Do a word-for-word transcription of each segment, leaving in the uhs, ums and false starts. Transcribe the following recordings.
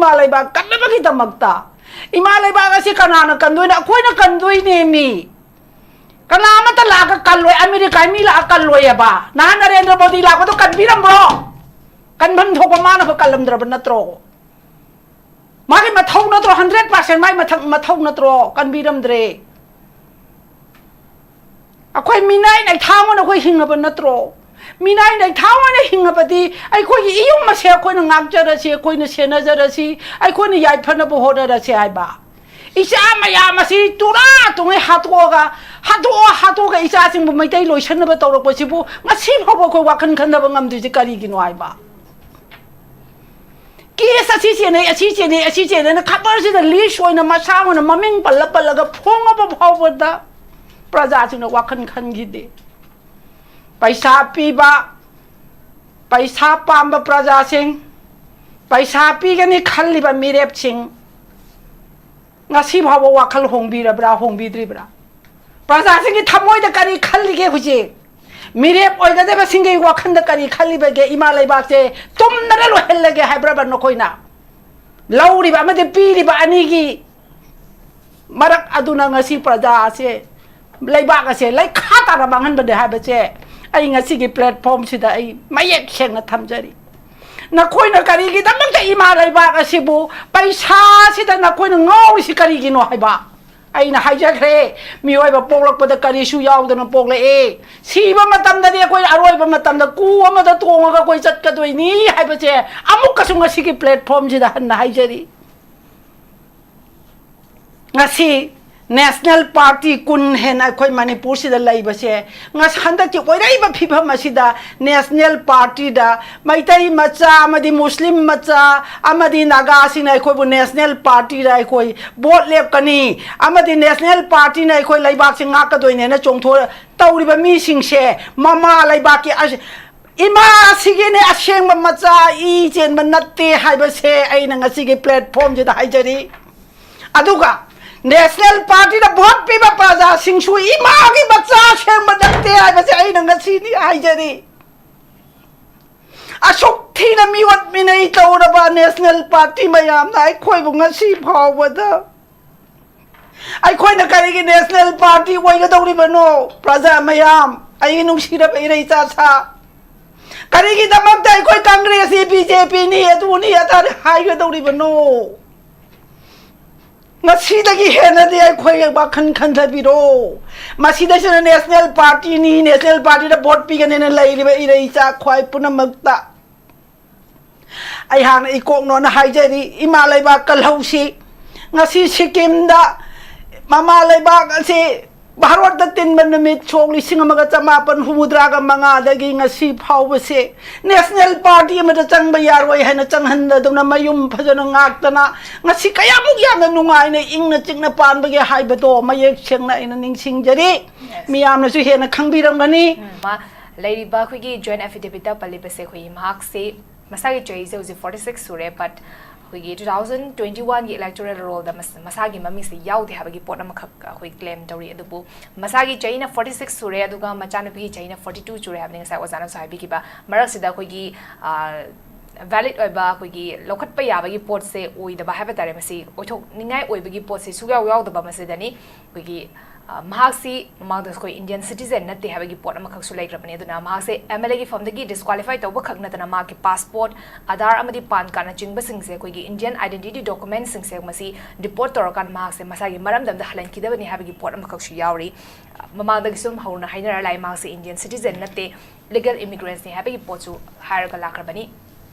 ꯏꯃꯥ ꯂꯩꯕꯥꯛ ꯀꯟꯅꯕꯒꯤꯗꯃꯛꯇ꯫ ꯏꯃꯥ ꯂꯩꯕꯥꯛ ꯑꯁꯤ ꯀꯅꯥꯅ ꯀꯟꯗꯣꯏꯅꯣ? ꯑꯩꯈꯣꯏꯅ ꯀꯟꯗꯣꯏꯅꯦ ꯃꯤ꯫ ꯀꯅꯥ ꯑꯃꯠꯇ ꯂꯥꯛꯑꯒ ꯀꯜꯂꯣꯏ, ꯑꯃꯦꯔꯤꯀꯥꯒꯤ ꯃꯤ ꯂꯥꯛꯑ ꯀꯜꯂꯣꯏꯑꯕ꯫ ꯅꯍꯥꯟ ꯅꯔꯦꯟꯗ꯭ꯔ ꯃꯣꯗꯤ ꯂꯥꯛꯄꯗꯣ ꯀꯟꯕꯤꯔꯝꯕ꯭ꯔꯣ? ꯀꯟꯐꯝ ꯊꯣꯛꯄ ꯃꯥꯅꯕ ꯀꯜꯂꯝꯗ꯭ꯔꯕ ꯅꯠꯇ꯭ꯔꯣ? ꯃꯥꯒꯤ ꯃꯊꯧ ꯅꯠꯇ꯭ꯔꯣ? ꯍꯟꯗ꯭ꯔꯦꯠ ꯄꯥꯔꯁꯦꯟ ꯃꯥꯒꯤ ꯃꯊꯧ ꯅꯠꯇ꯭ꯔꯣ? ꯀꯟꯕꯤꯔꯝꯗ꯭ꯔꯦ꯫ ꯑꯩꯈꯣꯏ ꯃꯤꯅꯥꯏ ꯅꯩꯊꯥꯡ ꯑꯣꯏꯅ ꯑꯩꯈꯣꯏ ꯍꯤꯡꯉꯕ ꯅꯠꯇ꯭ꯔꯣ? ꯃꯤꯅꯥꯏ ꯅꯩꯊꯥꯡ ꯑꯣꯏꯅ ꯍꯤꯡꯉꯕꯗꯤ ꯑꯩꯈꯣꯏꯒꯤ ꯏꯌꯨꯝ ꯑꯁꯦ ꯑꯩꯈꯣꯏꯅ ꯉꯥꯛꯆꯔꯁꯤ, ꯑꯩꯈꯣꯏꯅ ꯁꯦꯟꯅꯖꯔꯁꯤ, ꯑꯩꯈꯣꯏꯅ ꯌꯥꯏꯐꯅꯕ ꯍꯣꯠꯅꯔꯁꯤ ꯍꯥꯏꯕ꯫ ꯏꯆꯥ ꯃꯌꯥꯝ ꯑꯁꯤ ꯇꯨꯔꯥ ꯇꯨꯉꯩ ꯍꯥꯠꯇꯣꯛꯑꯒ, ꯍꯥꯠꯇꯣꯛꯑ ꯍꯥꯠꯇꯣꯛꯑꯒ ꯏꯆꯥꯁꯤꯡꯕꯨ ꯃꯩꯇꯩ ꯂꯣꯏꯁꯟꯅꯕ ꯇꯧꯔꯛꯄꯁꯤꯕꯨ ꯉꯁꯤ ꯐꯥꯎꯕ ꯑꯩꯈꯣꯏ ꯋꯥꯈꯜ ꯈꯟꯊꯕ ꯉꯝꯗ꯭ꯔꯤꯁꯤ ꯀꯔꯤꯒꯤꯅꯣ ꯍꯥꯏꯕ? ꯀꯦꯁ ꯑꯁꯤ ꯆꯦꯟꯅꯩ, ꯑꯁꯤ ꯆꯦꯟꯅꯩ, ꯑꯁꯤ ꯆꯦꯟꯅꯩꯅ ꯈꯕꯔꯁꯤꯗ ꯂꯤꯁ ꯑꯣꯏꯅ ꯃꯁꯥ ꯑꯣꯏꯅ ꯃꯃꯤꯡ ꯄꯜꯂ ꯄꯜꯂꯒ ꯐꯣꯡꯉꯕ ꯐꯥꯎꯕꯗ ꯄ꯭ꯔꯖꯥꯁꯤꯡꯅ ꯋꯥꯈꯜ ꯈꯟꯈꯤꯗꯦ꯫ ꯄꯩꯁꯥ ꯄꯤꯕ, ꯄꯩꯁꯥ ꯄꯥꯝꯕ ꯄ꯭ꯔꯖꯥꯁꯤꯡ, ꯄꯩꯁꯥ ꯄꯤꯒꯅꯤ ꯈꯜꯂꯤꯕ ꯃꯤꯔꯦꯞꯁꯤꯡ, ꯉꯁꯤ ꯐꯥꯎꯕ ꯋꯥꯈꯜ ꯍꯣꯡꯕꯤꯔꯕ꯭ꯔꯥ, ꯍꯣꯡꯕꯤꯗ꯭ꯔꯤꯕ꯭ꯔꯥ? ꯄ꯭ꯔꯖꯥꯁꯤꯡꯒꯤ ꯊꯃꯣꯏꯗ ꯀꯔꯤ ꯈꯜꯂꯤꯒꯦ ꯍꯧꯖꯤꯛ? ꯃꯤꯔꯦꯞ ꯑꯣꯏꯒꯗꯕꯁꯤꯡꯒꯤ ꯋꯥꯈꯜꯗ ꯀꯔꯤ ꯈꯜꯂꯤꯕꯒꯦ? ꯏꯃꯥ ꯂꯩꯕꯥꯛꯁꯦ ꯇꯨꯝꯗꯅ ꯂꯣꯏꯍꯜꯂꯒꯦ ꯍꯥꯏꯕ꯭ꯔꯕ ꯅꯈꯣꯏꯅ? ꯂꯧꯔꯤꯕ ꯑꯃꯗꯤ ꯄꯤꯔꯤꯕ ꯑꯅꯤꯒꯤ ꯃꯔꯛ ꯑꯗꯨꯅ ꯉꯁꯤ ꯄ꯭ꯔꯖꯥ ꯑꯁꯦ, ꯂꯩꯕꯥꯛ ꯑꯁꯦ ꯂꯩꯈꯥ ꯇꯥꯅ ꯃꯥꯡꯍꯟꯕꯅꯦ ꯍꯥꯏꯕꯁꯦ ꯑꯩ ꯉꯁꯤꯒꯤ ꯄ꯭ꯂꯦꯠꯐꯣꯝꯁꯤꯗ ꯑꯩ ꯃꯌꯦꯛ ꯁꯦꯡꯅ ꯊꯝꯖꯔꯤ꯫ ꯅꯈꯣꯏꯅ ꯀꯔꯤꯒꯤꯗꯃꯛꯇ ꯏꯃꯥ ꯂꯩꯕꯥꯛ ꯑꯁꯤꯕꯨ ꯄꯩꯁꯥꯁꯤꯗ ꯅꯈꯣꯏꯅ ꯉꯥꯎꯔꯤꯁꯤ ꯀꯔꯤꯒꯤꯅꯣ ꯍꯥꯏꯕ? ꯑꯩꯅ ꯍꯥꯏꯖꯈ꯭ꯔꯦ, ꯃꯤꯑꯣꯏꯕ ꯄꯣꯛꯂꯛꯄꯗ ꯀꯔꯤꯁꯨ ꯌꯥꯎꯗꯅ ꯄꯣꯛꯂꯛꯑꯦ꯫ ꯁꯤꯕ ꯃꯇꯝꯗꯗꯤ ꯑꯩꯈꯣꯏ ꯑꯔꯣꯏꯕ ꯃꯇꯝꯗ ꯀꯨ ꯑꯃꯗ ꯇꯣꯡꯉꯒ ꯑꯩꯈꯣꯏ ꯆꯠꯀꯗꯣꯏꯅꯤ ꯍꯥꯏꯕꯁꯦ ꯑꯃꯨꯛꯀꯁꯨ ꯉꯁꯤꯒꯤ ꯄ꯭ꯂꯦꯠꯐꯣꯝꯁꯤꯗ ꯍꯟꯅ ꯍꯥꯏꯖꯔꯤ꯫ ꯉꯁꯤ ꯅꯦꯁꯅꯦꯜ ꯄꯥꯔꯇꯤ ꯀꯨꯟ ꯍꯦꯟꯅ ꯑꯩꯈꯣꯏ ꯃꯅꯤꯄꯨꯔꯁꯤꯗ ꯂꯩꯕꯁꯦ, ꯉꯁ-, ꯍꯟꯗꯛꯀꯤ ꯑꯣꯏꯔꯛꯏꯕ ꯐꯤꯕꯝ ꯑꯁꯤꯗ ꯅꯦꯁꯅꯦꯜ ꯄꯥꯔꯇꯤꯗ ꯃꯩꯇꯩ ꯃꯆꯥ ꯑꯃꯗꯤ ꯃꯨꯁꯂꯤꯝ ꯃꯆꯥ ꯑꯃꯗꯤ ꯅꯥꯒꯥꯁꯤꯡꯅ ꯑꯩꯈꯣꯏꯕꯨ ꯅꯦꯁꯅꯦꯜ ꯄꯥꯔꯇꯤꯗ ꯑꯩꯈꯣꯏ ꯚꯣꯠ ꯂꯦꯞꯀꯅꯤ ꯑꯃꯗꯤ ꯅꯦꯁꯅꯦꯜ ꯄꯥꯔꯇꯤꯅ ꯑꯩꯈꯣꯏ ꯂꯩꯕꯥꯛꯁꯦ ꯉꯥꯛꯀꯗꯣꯏꯅꯦꯅ ꯆꯣꯡꯊꯣꯛ ꯇꯧꯔꯤꯕ ꯃꯤꯁꯤꯡꯁꯦ, ꯃꯃꯥ ꯂꯩꯕꯥꯛꯀꯤ ꯑꯁ-, ꯏꯃꯥ ꯑꯁꯤꯒꯤꯅꯦ ꯑꯁꯦꯡꯕ ꯃꯆꯥ, ꯏ ꯆꯦꯟꯕ ꯅꯠꯇꯦ ꯍꯥꯏꯕꯁꯦ ꯑꯩꯅ ꯉꯁꯤꯒꯤ ꯄ꯭ꯂꯦꯠꯐꯣꯝꯁꯤꯗ ꯍꯥꯏꯖꯔꯤ꯫ ꯑꯗꯨꯒ ꯅꯦꯁꯅꯦꯜ ꯄꯥꯔꯇꯤꯗ ꯚꯣꯠ ꯄꯤꯕ ꯄ꯭ꯔꯖꯥꯁꯤꯡꯁꯨ ꯏꯃꯥꯒꯤ ꯃꯆꯥ ꯑꯁꯦꯡꯕ ꯅꯠꯇꯦ ꯍꯥꯏꯕꯁꯦ ꯑꯩꯅ ꯉꯁꯤꯗꯤ ꯍꯥꯏꯖꯔꯤ꯫ ꯑꯁꯨꯛ ꯊꯤꯅ ꯃꯤꯑꯣꯠ ꯃꯤꯅꯩ ꯇꯧꯔꯕ ꯅꯦꯁꯅꯦꯜ ꯄꯥꯔꯇꯤ ꯃꯌꯥꯝꯅ ꯑꯩꯈꯣꯏꯕꯨ ꯉꯁꯤ ꯐꯥꯎꯕꯗ ꯑꯩꯈꯣꯏꯅ ꯀꯔꯤꯒꯤ ꯅꯦꯁꯅꯦꯜ ꯄꯥꯔꯇꯤ ꯑꯣꯏꯒꯗꯧꯔꯤꯕꯅꯣ? ꯄ꯭ꯔꯖꯥ ꯃꯌꯥꯝ, ꯑꯩꯒꯤ ꯅꯨꯡꯁꯤꯔꯕ ꯏꯔꯩ ꯏꯆꯥ ꯁꯥ, ꯀꯔꯤꯒꯤꯗꯃꯛꯇ ꯑꯩꯈꯣꯏ ꯀꯪꯒ꯭ꯔꯦꯁꯁꯤ ꯕꯤ ꯖꯦ ꯄꯤꯅꯤ ꯑꯗꯨꯅꯤ ꯑꯗꯥꯅꯤ ꯍꯥꯏꯒꯗꯧꯔꯤꯕꯅꯣ? ꯉꯁꯤꯗꯒꯤ ꯍꯦꯟꯅꯗꯤ ꯑꯩꯈꯣꯏ ꯋꯥꯈꯜ ꯈꯟꯊꯕꯤꯔꯣ꯫ ꯃꯁꯤꯗꯩꯁꯤꯗ ꯅꯦꯁꯅꯦꯜ ꯄꯥꯔꯇꯤꯅꯤ, ꯅꯦꯁꯅꯦꯜ ꯄꯥꯔꯇꯤꯗ ꯚꯣꯠ ꯄꯤꯒꯅꯦꯅ ꯂꯩꯔꯤꯕ ꯏꯔꯩ ꯏꯆꯥ ꯈ꯭ꯋꯥꯏ ꯄꯨꯝꯅꯃꯛꯇ ꯑꯩꯍꯥꯛꯅ ꯏꯀꯣꯛꯅꯣꯅ ꯍꯥꯏꯖꯔꯤ꯫ ꯏꯃꯥ ꯂꯩꯕꯥꯛ ꯀꯜꯍꯧꯁꯤ꯫ ꯉꯁꯤ ꯁꯤꯛꯀꯤꯝꯗ ꯃꯃꯥ ꯂꯩꯕꯥꯛ ꯑꯁꯤ ꯚꯥꯔꯣꯠꯇ ꯇꯤꯟꯕ ꯅꯨꯃꯤꯠ ꯁꯣꯛ ꯂꯤꯁꯤꯡ ꯑꯃꯒ ꯆꯃꯥꯄꯟ ꯍꯨꯝꯐꯨꯇꯔꯥꯒ ꯃꯉꯥꯗꯒꯤ ꯉꯁꯤ ꯐꯥꯎꯕꯁꯦ ꯅꯦꯁꯅꯦꯜ ꯄꯥꯔꯇꯤ ꯑꯃꯗ ꯆꯪꯕ ꯌꯥꯔꯣꯏ ꯍꯥꯏꯅ ꯆꯪꯍꯟꯗꯗꯨꯅ ꯃꯌꯨꯝ ꯐꯖꯅ ꯉꯥꯛꯇꯅ ꯉꯁꯤ ꯀꯌꯥꯃꯨꯛ ꯌꯥꯝꯅ ꯅꯨꯡꯉꯥꯏꯅ ꯏꯪꯅ ꯆꯤꯛꯅ ꯄꯥꯟꯕꯒꯦ ꯍꯥꯏꯕꯗꯣ ꯃꯌꯦꯛ ꯁꯦꯡꯅ ꯑꯩꯅ ꯅꯤꯡꯁꯤꯡꯖꯔꯤ꯫ ꯃꯤꯌꯥꯝꯅꯁꯨ ꯍꯦꯟꯅ ꯈꯪꯕꯤꯔꯝꯒꯅꯤ꯫ ꯎꯝ, ꯃꯥ ꯂꯩꯔꯤꯕ ꯑꯩꯈꯣꯏꯒꯤ ꯖꯣꯏꯟ ꯑꯦꯐꯤꯗꯦꯕꯤꯠꯇ ꯄꯜꯂꯤꯕꯁꯦ ꯑꯩꯈꯣꯏꯒꯤ ꯃꯍꯥꯛꯁꯦ ꯃꯁꯥꯒꯤ ꯆꯍꯤꯁꯦ ꯍꯧꯖꯤꯛ ꯐꯣꯔꯇꯤ ꯁꯤꯛꯁ ꯁꯨꯔꯦ, ꯕꯠ ꯑꯩꯈꯣꯏꯒꯤ ꯇꯨ ꯊꯥꯎꯖꯟ ꯇ꯭ꯋꯦꯟꯇꯤ ꯋꯥꯟꯒꯤ ꯏꯂꯦꯛꯇꯣꯔꯦꯜ ꯔꯣꯜꯗ ꯃꯁꯥꯒꯤ ꯃꯃꯤꯡꯁꯦ ꯌꯥꯎꯗꯦ ꯍꯥꯏꯕꯒꯤ ꯄꯣꯠ ꯑꯃꯈꯛ ꯑꯩꯈꯣꯏ ꯀ꯭ꯂꯦꯝ ꯇꯧꯔꯤ꯫ ꯑꯗꯨꯕꯨ ꯃꯁꯥꯒꯤ ꯆꯍꯤꯅ ꯐꯣꯔꯇꯤ ꯁꯤꯛꯁ ꯁꯨꯔꯦ, ꯑꯗꯨꯒ ꯃꯆꯥꯅꯨꯄꯤꯒꯤ ꯆꯍꯤꯅ ꯐꯣꯔꯇꯤ ꯇꯨ ꯁꯨꯔꯦ ꯍꯥꯏꯕꯅꯤ ꯉꯁꯥꯏ ꯑꯣꯖꯥꯅꯁꯨ ꯍꯥꯏꯕꯤꯈꯤꯕ꯫ ꯃꯔꯛꯁꯤꯗ ꯑꯩꯈꯣꯏꯒꯤ ꯚꯦꯂꯤꯠ ꯑꯣꯏꯕ ꯑꯩꯈꯣꯏꯒꯤ ꯂꯧꯈꯠꯄ ꯌꯥꯕꯒꯤ ꯄꯣꯠꯁꯦ ꯑꯣꯏꯗꯕ ꯍꯥꯏꯕ ꯇꯥꯔꯦ, ꯃꯁꯤ ꯑꯣꯏꯊꯣꯛꯅꯤꯡꯉꯥꯏ ꯑꯣꯏꯕꯒꯤ ꯄꯣꯠꯁꯤ ꯁꯨꯛꯌꯥꯎ ꯌꯥꯎꯗꯕ ꯃꯁꯤꯗꯅꯤ꯫ ꯑꯩꯈꯣꯏꯒꯤ ꯑ, ꯃꯍꯥꯛꯁꯤ ꯃꯃꯥꯡꯗ ꯑꯩꯈꯣꯏ ꯏꯟꯗꯤꯌꯟ ꯁꯤꯇꯤꯖꯦꯟ ꯅꯠꯇꯦ ꯍꯥꯏꯕꯒꯤ ꯄꯣꯠ ꯑꯃꯈꯛꯁꯨ ꯂꯩꯈ꯭ꯔꯕꯅꯤ꯫ ꯑꯗꯨꯅ ꯃꯍꯥꯛꯁꯦ ꯑꯦꯝ ꯑꯦꯜ ꯑꯦꯒꯤ ꯐꯝꯗꯒꯤ ꯗꯤꯁꯀ꯭ꯋꯥꯂꯤꯐꯥꯏ ꯇꯧꯕ ꯈꯛ ꯅꯠꯇꯅ ꯃꯍꯥꯛꯀꯤ ꯄꯥꯁꯄꯣꯔꯠ, ꯑꯙꯥꯔ ꯑꯃꯗꯤ ꯄꯥꯟ ꯀꯥꯔꯗꯅꯆꯤꯡꯕꯁꯤꯡꯁꯦ, ꯑꯩꯈꯣꯏꯒꯤ ꯏꯟꯗꯤꯌꯟ ꯑꯥꯏꯗꯦꯟꯇꯤꯇꯤ ꯗꯣꯀꯨꯃꯦꯟꯁꯤꯡꯁꯦ ꯃꯁꯤ ꯗꯤꯄꯣꯔꯠ ꯇꯧꯔꯀꯥꯟꯗ ꯃꯍꯥꯛꯁꯦ ꯃꯁꯥꯒꯤ ꯃꯔꯝꯗꯝꯗ ꯍꯜꯍꯟꯈꯤꯗꯕꯅꯤ ꯍꯥꯏꯕꯒꯤ ꯄꯣꯠ ꯑꯃꯈꯛꯁꯨ ꯌꯥꯎꯔꯤ꯫ ꯃꯃꯥꯡꯗꯒꯤ ꯁꯨꯝ ꯍꯧꯅ ꯍꯥꯏꯅꯔ ꯂꯥꯛꯏ, ꯃꯍꯥꯛꯁꯦ ꯏꯟꯗꯤꯌꯟ ꯁꯤꯇꯤꯖꯦꯟ ꯅꯠꯇꯦ, ꯂꯤꯒꯦꯜ ꯏꯃꯤꯒ꯭ꯔꯦꯟꯁꯅꯤ ꯍꯥꯏꯕꯒꯤ ꯄꯣꯠꯁꯨ ꯍꯥꯏꯔꯒ ꯂꯥꯛꯈ꯭ꯔꯕꯅꯤ꯫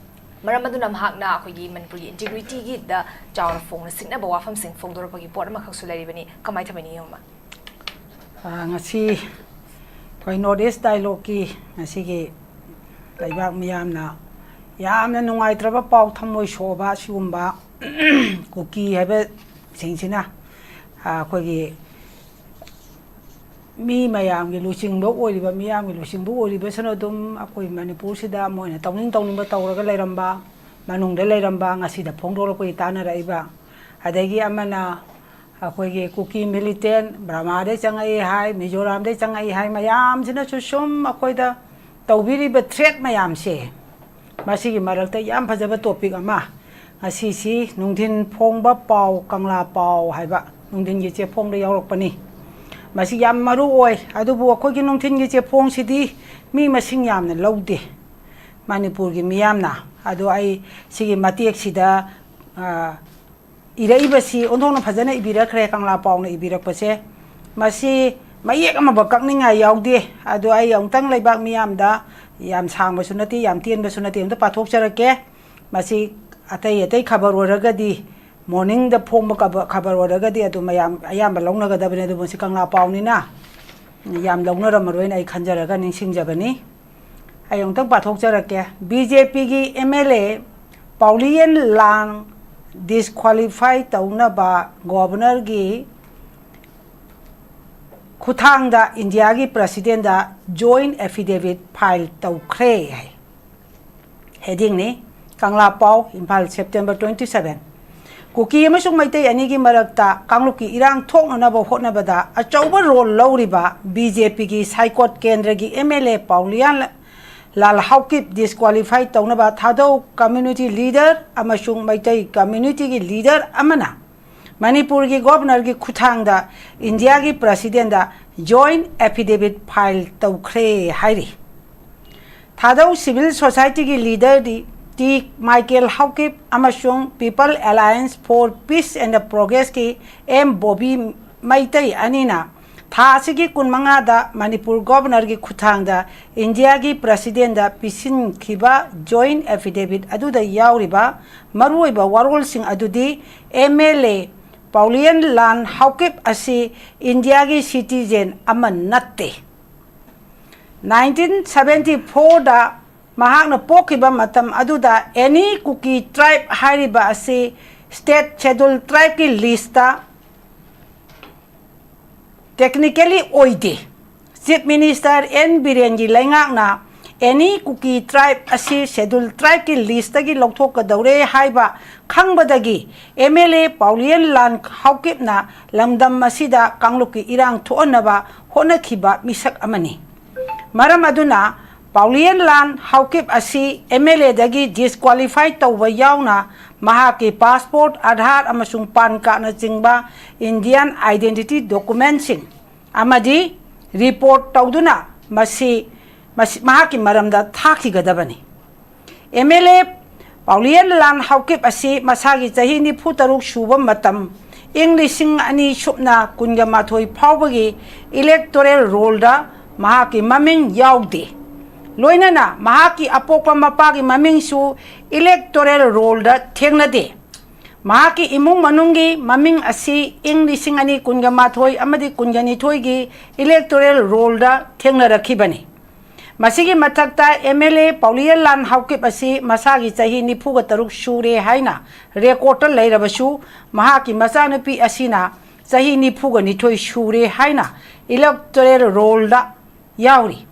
ꯃꯔꯝ ꯑꯗꯨꯅ ꯃꯍꯥꯛꯅ ꯑꯩꯈꯣꯏꯒꯤ ꯃꯅꯤꯄꯨꯔꯒꯤ ꯏꯟꯇꯤꯒ꯭ꯔꯤꯇꯤꯒꯤꯗ ꯆꯥꯎꯅ ꯐꯣꯡꯅ ꯁꯤꯡꯅꯕ ꯋꯥꯐꯝꯁꯤꯡ ꯐꯣꯡꯗꯣꯔꯛꯄꯒꯤ ꯄꯣꯠ ꯑꯃꯈꯛꯁꯨ ꯂꯩꯔꯤꯕꯅꯤ꯫ ꯀꯃꯥꯏꯅ ꯇꯧꯕꯅꯤ, ꯌꯦꯡꯉꯨꯃ? ꯑ, ꯉꯁꯤ ꯑꯩꯈꯣꯏ ꯅꯣꯔꯠ ꯏꯁ ꯗꯥꯏꯂꯣꯒꯀꯤ ꯉꯁꯤꯒꯤ ꯂꯩꯕꯥꯛ ꯃꯤꯌꯥꯝꯅ ꯌꯥꯝꯅ ꯅꯨꯡꯉꯥꯏꯇ꯭ꯔꯕ ꯄꯥꯎ, ꯊꯃꯣꯏ ꯁꯣꯛꯑꯕ ꯁꯤꯒꯨꯝꯕ ꯀꯨꯀꯤ ꯍꯥꯏꯕꯁꯤꯡꯁꯤꯅ, ꯑ, ꯑꯩꯈꯣꯏꯒꯤ ꯃꯤ ꯃꯌꯥꯝꯒꯤ ꯂꯨꯆꯤꯡꯕ ꯑꯣꯏꯔꯤꯕ, ꯃꯤꯌꯥꯝꯒꯤ ꯂꯨꯆꯤꯡꯕ ꯑꯣꯏꯔꯤꯕꯁꯤꯅ ꯑꯗꯨꯝ ꯑꯩꯈꯣꯏ ꯃꯅꯤꯄꯨꯔꯁꯤꯗ ꯃꯣꯏꯅ ꯇꯧꯅꯤꯡ ꯇꯧꯅꯤꯡꯕ ꯇꯧꯔꯒ ꯂꯩꯔꯝꯕ, ꯃꯅꯨꯡꯗ ꯂꯩꯔꯝꯕ, ꯉꯁꯤꯗ ꯐꯣꯡꯗꯣꯔꯛꯄꯒꯤ ꯇꯥꯟꯅꯔꯛꯏꯕ, ꯑꯗꯒꯤ ꯑꯃꯅ ꯑꯩꯈꯣꯏꯒꯤ ꯀꯨꯀꯤ ꯃꯤꯂꯤꯇꯦꯟ ꯕꯔꯃꯥꯗꯩ ꯆꯪꯉꯛꯏ ꯍꯥꯏ, ꯃꯤꯖꯣꯔꯥꯝꯗꯩ ꯆꯪꯉꯛꯏ ꯍꯥꯏ, ꯃꯌꯥꯝꯁꯤꯅꯁꯨ ꯁꯨꯝ ꯑꯩꯈꯣꯏꯗ ꯇꯧꯕꯤꯔꯤꯕ ꯊ꯭ꯔꯦꯠ ꯃꯌꯥꯝꯁꯦ, ꯃꯁꯤꯒꯤ ꯃꯔꯛꯇ ꯌꯥꯝ ꯐꯖꯕ topic ꯑꯃ, ꯉꯁꯤꯁꯤ ꯅꯨꯡꯊꯤꯟ ꯐꯣꯡꯕ ꯄꯥꯎ, ꯀꯪꯂꯥ ꯄꯥꯎ ꯍꯥꯏꯕ ꯅꯨꯡꯊꯤꯟꯒꯤ ꯆꯦꯐꯣꯡꯗ ꯌꯥꯎꯔꯛꯄꯅꯤ꯫ ꯃꯁꯤ ꯌꯥꯝ ꯃꯔꯨ ꯑꯣꯏ, ꯑꯗꯨꯕꯨ ꯑꯩꯈꯣꯏꯒꯤ ꯅꯨꯡꯊꯤꯟꯒꯤ ꯆꯦꯐꯣꯡꯁꯤꯗꯤ ꯃꯤ ꯃꯁꯤꯡ ꯌꯥꯝꯅ ꯂꯧꯗꯦ ꯃꯅꯤꯄꯨꯔꯒꯤ ꯃꯤꯌꯥꯝꯅ꯫ ꯑꯗꯣ ꯑꯩ ꯁꯤꯒꯤ ꯃꯇꯦꯛꯁꯤꯗ, ꯑ, ꯏꯔꯛꯏꯕꯁꯤ ꯑꯣꯟꯊꯣꯛꯅ ꯐꯖꯅ ꯏꯕꯤꯔꯛꯈ꯭ꯔꯦ, ꯀꯪꯂꯥ ꯄꯥꯎꯅ ꯏꯕꯤꯔꯛꯄꯁꯦ꯫ ꯃꯁꯤ ꯃꯌꯦꯛ ꯑꯃꯕꯨꯛ ꯀꯛꯅꯤꯡꯉꯥꯏ ꯌꯥꯎꯗꯦ꯫ ꯑꯗꯣ ꯑꯩ ꯑꯃꯨꯛꯇꯪ ꯂꯩꯕꯥꯛ ꯃꯤꯌꯥꯝꯗ, ꯌꯥꯝ ꯁꯥꯡꯕꯁꯨ ꯅꯠꯇꯦ, ꯌꯥꯝ ꯇꯦꯟꯕꯁꯨ ꯅꯠꯇꯦ, ꯑꯝꯇ ꯄꯥꯊꯣꯛꯆꯔꯛꯀꯦ꯫ ꯃꯁꯤ ꯑꯇꯩ ꯑꯇꯩ ꯈꯕꯔ ꯑꯣꯏꯔꯒꯗꯤ, morningꯗ ꯐꯣꯡꯕ ꯈꯕ-, ꯈꯕꯔ ꯑꯣꯏꯔꯒꯗꯤ ꯑꯗꯨ ꯃꯌꯥꯝ ꯑꯌꯥꯝꯕ ꯂꯧꯅꯒꯗꯕꯅꯤ, ꯑꯗꯨꯕꯨ ꯃꯁꯤ ꯀꯪꯂꯥ ꯄꯥꯎꯅꯤꯅ ꯌꯥꯝ ꯂꯧꯅꯔꯝꯃꯔꯣꯏꯅ ꯑꯩ ꯈꯟꯖꯔꯒ ꯅꯤꯡꯁꯤꯡꯖꯕꯅꯤ꯫ ꯑꯩ ꯑꯃꯨꯛꯇꯪ ꯄꯥꯊꯣꯛꯆꯔꯛꯀꯦ꯫ BJPꯒꯤ MLA ꯄꯥꯎꯂꯤꯌꯟ ꯂꯥꯟ disqualify ꯇꯧꯅꯕ governorꯒꯤ ꯈꯨꯠꯊꯥꯡꯗ ꯏꯟꯗꯤꯌꯥꯒꯤ presidentꯗ joint affidavit file ꯇꯧꯈ꯭ꯔꯦ ꯍꯥꯏ꯫ Headingꯅꯤ, ꯀꯪꯂꯥ ꯄꯥꯎ, ꯏꯝꯐꯥꯜ, September twenty seven꯫ ꯀꯨꯀꯤ ꯑꯃꯁꯨꯡ ꯃꯩꯇꯩ ꯑꯅꯤꯒꯤ ꯃꯔꯛꯇ ꯀꯥꯡꯂꯨꯞꯀꯤ ꯏꯔꯥꯡ ꯊꯣꯛꯅꯅꯕ ꯍꯣꯠꯅꯕꯗ ꯑꯆꯧꯕ role ꯂꯧꯔꯤꯕ BJPꯒꯤ ꯁꯥꯏꯀꯣꯠ ꯀꯦꯟꯗ꯭ꯔꯒꯤ MLA ꯄꯥꯎꯂꯤꯌꯥꯟ ꯂꯥꯜ ꯍꯥꯎꯀꯤꯞ disqualify ꯇꯧꯅꯕ ꯊꯥꯗꯧ community leader ꯑꯃꯁꯨꯡ ꯃꯩꯇꯩ communityꯒꯤ leader ꯑꯃꯅ ꯃꯅꯤꯄꯨꯔꯒꯤ governorꯒꯤ ꯈꯨꯠꯊꯥꯡꯗ ꯏꯟꯗꯤꯌꯥꯒꯤ presidentꯗ joint affidavit file ꯇꯧꯈ꯭ꯔꯦ ꯍꯥꯏꯔꯤ꯫ ꯊꯥꯗꯧ civil societyꯒꯤ leaderꯗꯤ ꯇꯤ ꯃꯥꯏꯀꯦꯜ ꯍꯥꯎꯀꯤꯞ ꯑꯃꯁꯨꯡ People Alliance for Peace and Progressꯀꯤ ꯑꯦꯝ ꯕꯣꯕꯤ ꯃꯩꯇꯩ ꯑꯅꯤꯅ ꯊꯥ ꯑꯁꯤꯒꯤ ꯀꯨꯟꯃꯉꯥꯗ ꯃꯅꯤꯄꯨꯔ governorꯒꯤ ꯈꯨꯠꯊꯥꯡꯗ ꯏꯟꯗꯤꯌꯥꯒꯤ presidentꯗ ꯄꯤꯁꯤꯟꯈꯤꯕ joint affidavit ꯑꯗꯨꯗ ꯌꯥꯎꯔꯤꯕ ꯃꯔꯨꯑꯣꯏꯕ ꯋꯥꯔꯣꯜꯁꯤꯡ ꯑꯗꯨꯗꯤ MLA ꯄꯥꯎꯂꯤꯌꯟ ꯂꯥꯟ ꯍꯥꯎꯀꯤꯞ ꯑꯁꯤ ꯏꯟꯗꯤꯌꯥꯒꯤ citizen ꯑꯃ ꯅꯠꯇꯦ꯫ Nineteen seventy fourꯗ ꯃꯍꯥꯛꯅ ꯄꯣꯛꯈꯤꯕ ꯃꯇꯝ ꯑꯗꯨꯗ any ꯀꯨꯀꯤ tribe ꯍꯥꯏꯔꯤꯕ ꯑꯁꯤ state schedule tribeꯀꯤ listꯇ technically ꯑꯣꯏꯗꯦ꯫ Chief Minister ꯑꯦꯟ ꯕꯤꯔꯦꯟꯒꯤ ꯂꯩꯉꯥꯛꯅ any ꯀꯨꯀꯤ tribe ꯑꯁꯤ schedule tribeꯀꯤ listꯇꯒꯤ ꯂꯧꯊꯣꯛꯀꯗꯧꯔꯦ ꯍꯥꯏꯕ ꯈꯪꯕꯗꯒꯤ MLA ꯄꯥꯎꯂꯤꯌꯟ ꯂꯥꯟ ꯍꯥꯎꯀꯤꯞꯅ ꯂꯝꯗꯝ ꯑꯁꯤꯗ ꯀꯥꯡꯂꯨꯞꯀꯤ ꯏꯔꯥꯡ ꯊꯣꯛꯍꯟꯅꯕ ꯍꯣꯠꯅꯈꯤꯕ ꯃꯤꯁꯛ ꯑꯃꯅꯤ꯫ ꯃꯔꯝ ꯑꯗꯨꯅ ꯄꯥꯎꯂꯤꯌꯟ ꯂꯥꯟ ꯍꯥꯎꯀꯤꯞ ꯑꯁꯤ ꯑꯦꯝ ꯑꯦꯜ ꯑꯦꯗꯒꯤ ꯗꯤꯁꯀ꯭ꯋꯥꯂꯤꯐꯥꯏ ꯇꯧꯕ ꯌꯥꯎꯅ ꯃꯍꯥꯛꯀꯤ ꯄꯥꯁꯄꯣꯔꯠ, ꯑꯥꯙꯥꯔ ꯑꯃꯁꯨꯡ ꯄꯥꯟ ꯀꯥꯔꯗꯅꯆꯤꯡꯕ ꯏꯟꯗꯤꯌꯥꯟ ꯑꯥꯏꯗꯦꯟꯇꯤꯇꯤ ꯗꯣꯀꯨꯃꯦꯟꯁꯤꯡ ꯑꯃꯗꯤ ꯔꯤꯄꯣꯔꯠ ꯇꯧꯗꯨꯅ ꯃꯁꯤ, ꯃꯁꯤ ꯃꯍꯥꯛꯀꯤ ꯃꯔꯝꯗ ꯊꯥꯈꯤꯒꯗꯕꯅꯤ꯫ M L A Paolienlal Haokip ꯑꯁꯤ ꯃꯁꯥꯒꯤ ꯆꯍꯤ ꯅꯤꯐꯨ ꯇꯔꯨꯛ ꯁꯨꯕ ꯃꯇꯝ, ꯏꯪ ꯂꯤꯁꯤꯡ ꯑꯅꯤ ꯁꯨꯞꯅ ꯀꯨꯟꯒ ꯃꯥꯊꯣꯏ ꯐꯥꯎꯕꯒꯤ ꯏꯂꯦꯛꯇꯣꯔꯦꯜ ꯔꯣꯜꯗ ꯃꯍꯥꯛꯀꯤ ꯃꯃꯤꯡ ꯌꯥꯎꯗꯦ꯫ ꯂꯣꯏꯅꯅ ꯃꯍꯥꯛꯀꯤ ꯑꯄꯣꯛꯄ ꯃꯄꯥꯒꯤ ꯃꯃꯤꯡꯁꯨ ꯏꯂꯦꯛꯇꯣꯔꯦꯜ ꯔꯣꯜꯗ ꯊꯦꯡꯅꯗꯦ꯫ ꯃꯍꯥꯛꯀꯤ ꯏꯃꯨꯡ ꯃꯅꯨꯡꯒꯤ ꯃꯃꯤꯡ ꯑꯁꯤ ꯏꯪ ꯂꯤꯁꯤꯡ ꯑꯅꯤ ꯀꯨꯟꯒ ꯃꯥꯊꯣꯏ ꯑꯃꯗꯤ ꯀꯨꯟꯒ ꯅꯤꯊꯣꯏꯒꯤ ꯏꯂꯦꯛꯇꯣꯔꯦꯜ ꯔꯣꯜꯗ ꯊꯦꯡꯅꯔꯛꯈꯤꯕꯅꯤ꯫ ꯃꯁꯤꯒꯤ ꯃꯊꯛꯇ, M L A Paolienlal Haokip ꯑꯁꯤ ꯃꯁꯥꯒꯤ ꯆꯍꯤ ꯅꯤꯐꯨꯒ ꯇꯔꯨꯛ ꯁꯨꯔꯦ ꯍꯥꯏꯅ ꯔꯦꯀꯣꯔꯗꯇ ꯂꯩꯔꯕꯁꯨ, ꯃꯍꯥꯛꯀꯤ ꯃꯆꯥꯅꯨꯄꯤ ꯑꯁꯤꯅ ꯆꯍꯤ ꯅꯤꯐꯨꯒ ꯅꯤꯊꯣꯏ ꯁꯨꯔꯦ ꯍꯥꯏꯅ ꯏꯂꯦꯛꯇꯣꯔꯦꯜ ꯔꯣꯜꯗ ꯌꯥꯎꯔꯤ꯫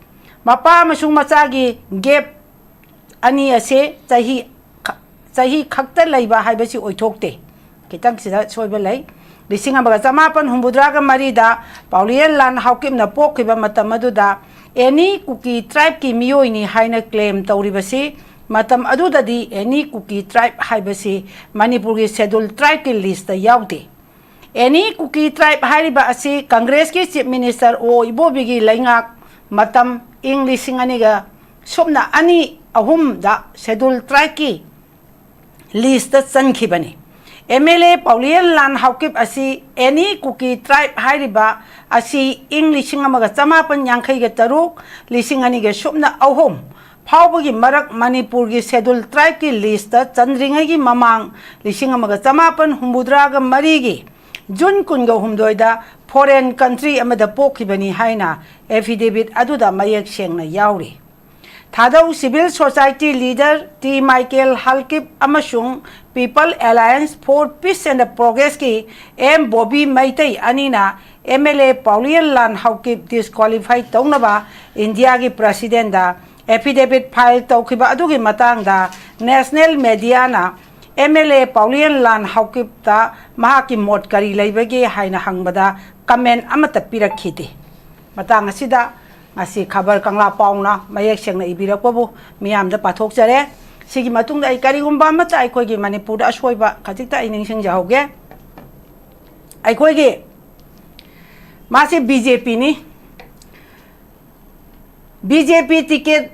ꯃꯄꯥ ꯑꯃꯁꯨꯡ ꯃꯆꯥꯒꯤ ꯒꯦꯞ ꯑꯅꯤ ꯑꯁꯦ ꯆꯍꯤ ꯈ-, ꯆꯍꯤ ꯈꯛꯇ ꯂꯩꯕ ꯍꯥꯏꯕꯁꯤ ꯑꯣꯏꯊꯣꯛꯇꯦ꯫ ꯈꯤꯇꯪ ꯁꯤꯗ ꯁꯣꯏꯕ ꯂꯩ꯫ ꯂꯤꯁꯤꯡ ꯑꯃꯒ ꯆꯃꯥꯄꯟ ꯍꯨꯝꯐꯨꯇꯔꯥꯒ ꯃꯔꯤꯗ ꯄꯥꯎꯂꯤꯌꯟ ꯂꯥꯟ ꯍꯥꯎꯀꯤꯞꯅ ꯄꯣꯛꯈꯤꯕ ꯃꯇꯝ ꯑꯗꯨꯗ ꯑꯦꯅꯤ ꯀꯨꯀꯤ ꯇ꯭ꯔꯥꯏꯕꯀꯤ ꯃꯤꯑꯣꯏꯅꯤ ꯍꯥꯏꯅ ꯀ꯭ꯂꯦꯝ ꯇꯧꯔꯤꯕꯁꯤ, ꯃꯇꯝ ꯑꯗꯨꯗꯗꯤ ꯑꯦꯅꯤ ꯀꯨꯀꯤ ꯇ꯭ꯔꯥꯏꯕ ꯍꯥꯏꯕꯁꯤ ꯃꯅꯤꯄꯨꯔꯒꯤ ꯁꯦꯗꯨꯜ ꯇ꯭ꯔꯥꯏꯕꯀꯤ ꯂꯤꯁꯇ ꯌꯥꯎꯗꯦ꯫ ꯑꯦꯅꯤ ꯀꯨꯀꯤ ꯇ꯭ꯔꯥꯏꯕ ꯍꯥꯏꯔꯤꯕ ꯑꯁꯤ ꯀꯪꯒ꯭ꯔꯦꯁꯀꯤ ꯆꯤꯐ ꯃꯤꯅꯤꯁꯇꯔ ꯑꯣ ꯏꯕꯣꯕꯤꯒꯤ ꯂꯩꯉꯥꯛ ꯃꯇꯝ, ꯏꯪ ꯂꯤꯁꯤꯡ ꯑꯅꯤꯒ ꯁꯨꯞꯅ ꯑꯅꯤ ꯑꯍꯨꯝꯗ ꯁꯦꯗꯨꯜ ꯇ꯭ꯔꯥꯏꯕꯀꯤ ꯂꯤꯁꯇ ꯆꯟꯈꯤꯕꯅꯤ꯫ M L A Paolienlal Haokip ꯑꯁꯤ ꯑꯦꯅꯤ ꯀꯨꯀꯤ ꯇ꯭ꯔꯥꯏꯕ ꯍꯥꯏꯔꯤꯕ ꯑꯁꯤ ꯏꯪ ꯂꯤꯁꯤꯡ ꯑꯃꯒ ꯆꯃꯥꯄꯟ ꯌꯥꯡꯈꯩꯒ ꯇꯔꯨꯛ, ꯂꯤꯁꯤꯡ ꯑꯅꯤꯒ ꯁꯨꯞꯅ ꯑꯍꯨꯝ ꯐꯥꯎꯕꯒꯤ ꯃꯔꯛ ꯃꯅꯤꯄꯨꯔꯒꯤ ꯁꯦꯗꯨꯜ ꯇ꯭ꯔꯥꯏꯕꯀꯤ ꯂꯤꯁꯇ ꯆꯟꯗ꯭ꯔꯤꯉꯩꯒꯤ ꯃꯃꯥꯡ, ꯂꯤꯁꯤꯡ ꯑꯃꯒ ꯆꯃꯥꯄꯟ ꯍꯨꯝꯐꯨꯇꯔꯥꯒ ꯃꯔꯤꯒꯤ ꯖꯨꯟ ꯀꯨꯟꯒ ꯍꯨꯝꯗꯣꯏꯗ ꯐꯣꯔꯦꯟ ꯀꯟꯇ꯭ꯔꯤ ꯑꯃꯗ ꯄꯣꯛꯈꯤꯕꯅꯤ ꯍꯥꯏꯅ ꯑꯦꯐꯤꯗꯦꯕꯤꯠ ꯑꯗꯨꯗ ꯃꯌꯦꯛ ꯁꯦꯡꯅ ꯌꯥꯎꯔꯤ꯫ ꯊꯥꯗꯧ civil society leader T Michael Haokip ꯑꯃꯁꯨꯡ People Alliance for Peace and ꯄ꯭ꯔꯣꯒ꯭ꯔꯦꯁꯀꯤ ꯑꯦꯝ ꯕꯣꯕꯤ ꯃꯩꯇꯩ ꯑꯅꯤꯅ M L A Paolienlal Haokip disqualify ꯇꯧꯅꯕ ꯏꯟꯗꯤꯌꯥꯒꯤ ꯄ꯭ꯔꯁꯤꯗꯦꯟꯗ ꯑꯦꯐꯤꯗꯦꯕꯤꯠ ꯐꯥꯏꯜ ꯇꯧꯈꯤꯕ ꯑꯗꯨꯒꯤ ꯃꯇꯥꯡꯗ ꯅꯦꯁꯅꯦꯜ ꯃꯦꯗꯤꯌꯥꯅ ꯑꯦꯝ ꯑꯦꯜ ꯑꯦ ꯄꯥꯎꯂꯤꯌꯟ ꯂꯥꯟ ꯍꯥꯎꯀꯤꯞꯇ ꯃꯍꯥꯛꯀꯤ ꯃꯣꯠ ꯀꯔꯤ ꯂꯩꯕꯒꯦ ꯍꯥꯏꯅ ꯍꯪꯕꯗ ꯀꯃꯦꯟ ꯑꯃꯠꯇ ꯄꯤꯔꯛꯈꯤꯗꯦ꯫ ꯃꯇꯥꯡ ꯑꯁꯤꯗ ꯉꯁꯤ ꯈꯕꯔ ꯀꯪꯂꯥ ꯄꯥꯎꯅ ꯃꯌꯦꯛ ꯁꯦꯡꯅ ꯏꯕꯤꯔꯛꯄꯕꯨ ꯃꯤꯌꯥꯝꯗ ꯄꯥꯊꯣꯛꯆꯔꯦ꯫ ꯁꯤꯒꯤ ꯃꯇꯨꯡꯗ ꯑꯩ ꯀꯔꯤꯒꯨꯝꯕ ꯑꯃꯠꯇ ꯑꯩꯈꯣꯏꯒꯤ ꯃꯅꯤꯄꯨꯔꯗ ꯑꯁꯣꯏꯕ ꯈꯖꯤꯛꯇ ꯑꯩ ꯅꯤꯡꯁꯤꯡꯖꯍꯧꯒꯦ꯫ ꯑꯩꯈꯣꯏꯒꯤ ꯃꯥꯁꯤ ꯕꯤ ꯖꯦ ꯄꯤꯅꯤ꯫ ꯕꯤ ꯖꯦ ꯄꯤ ꯇꯤꯀꯦꯠ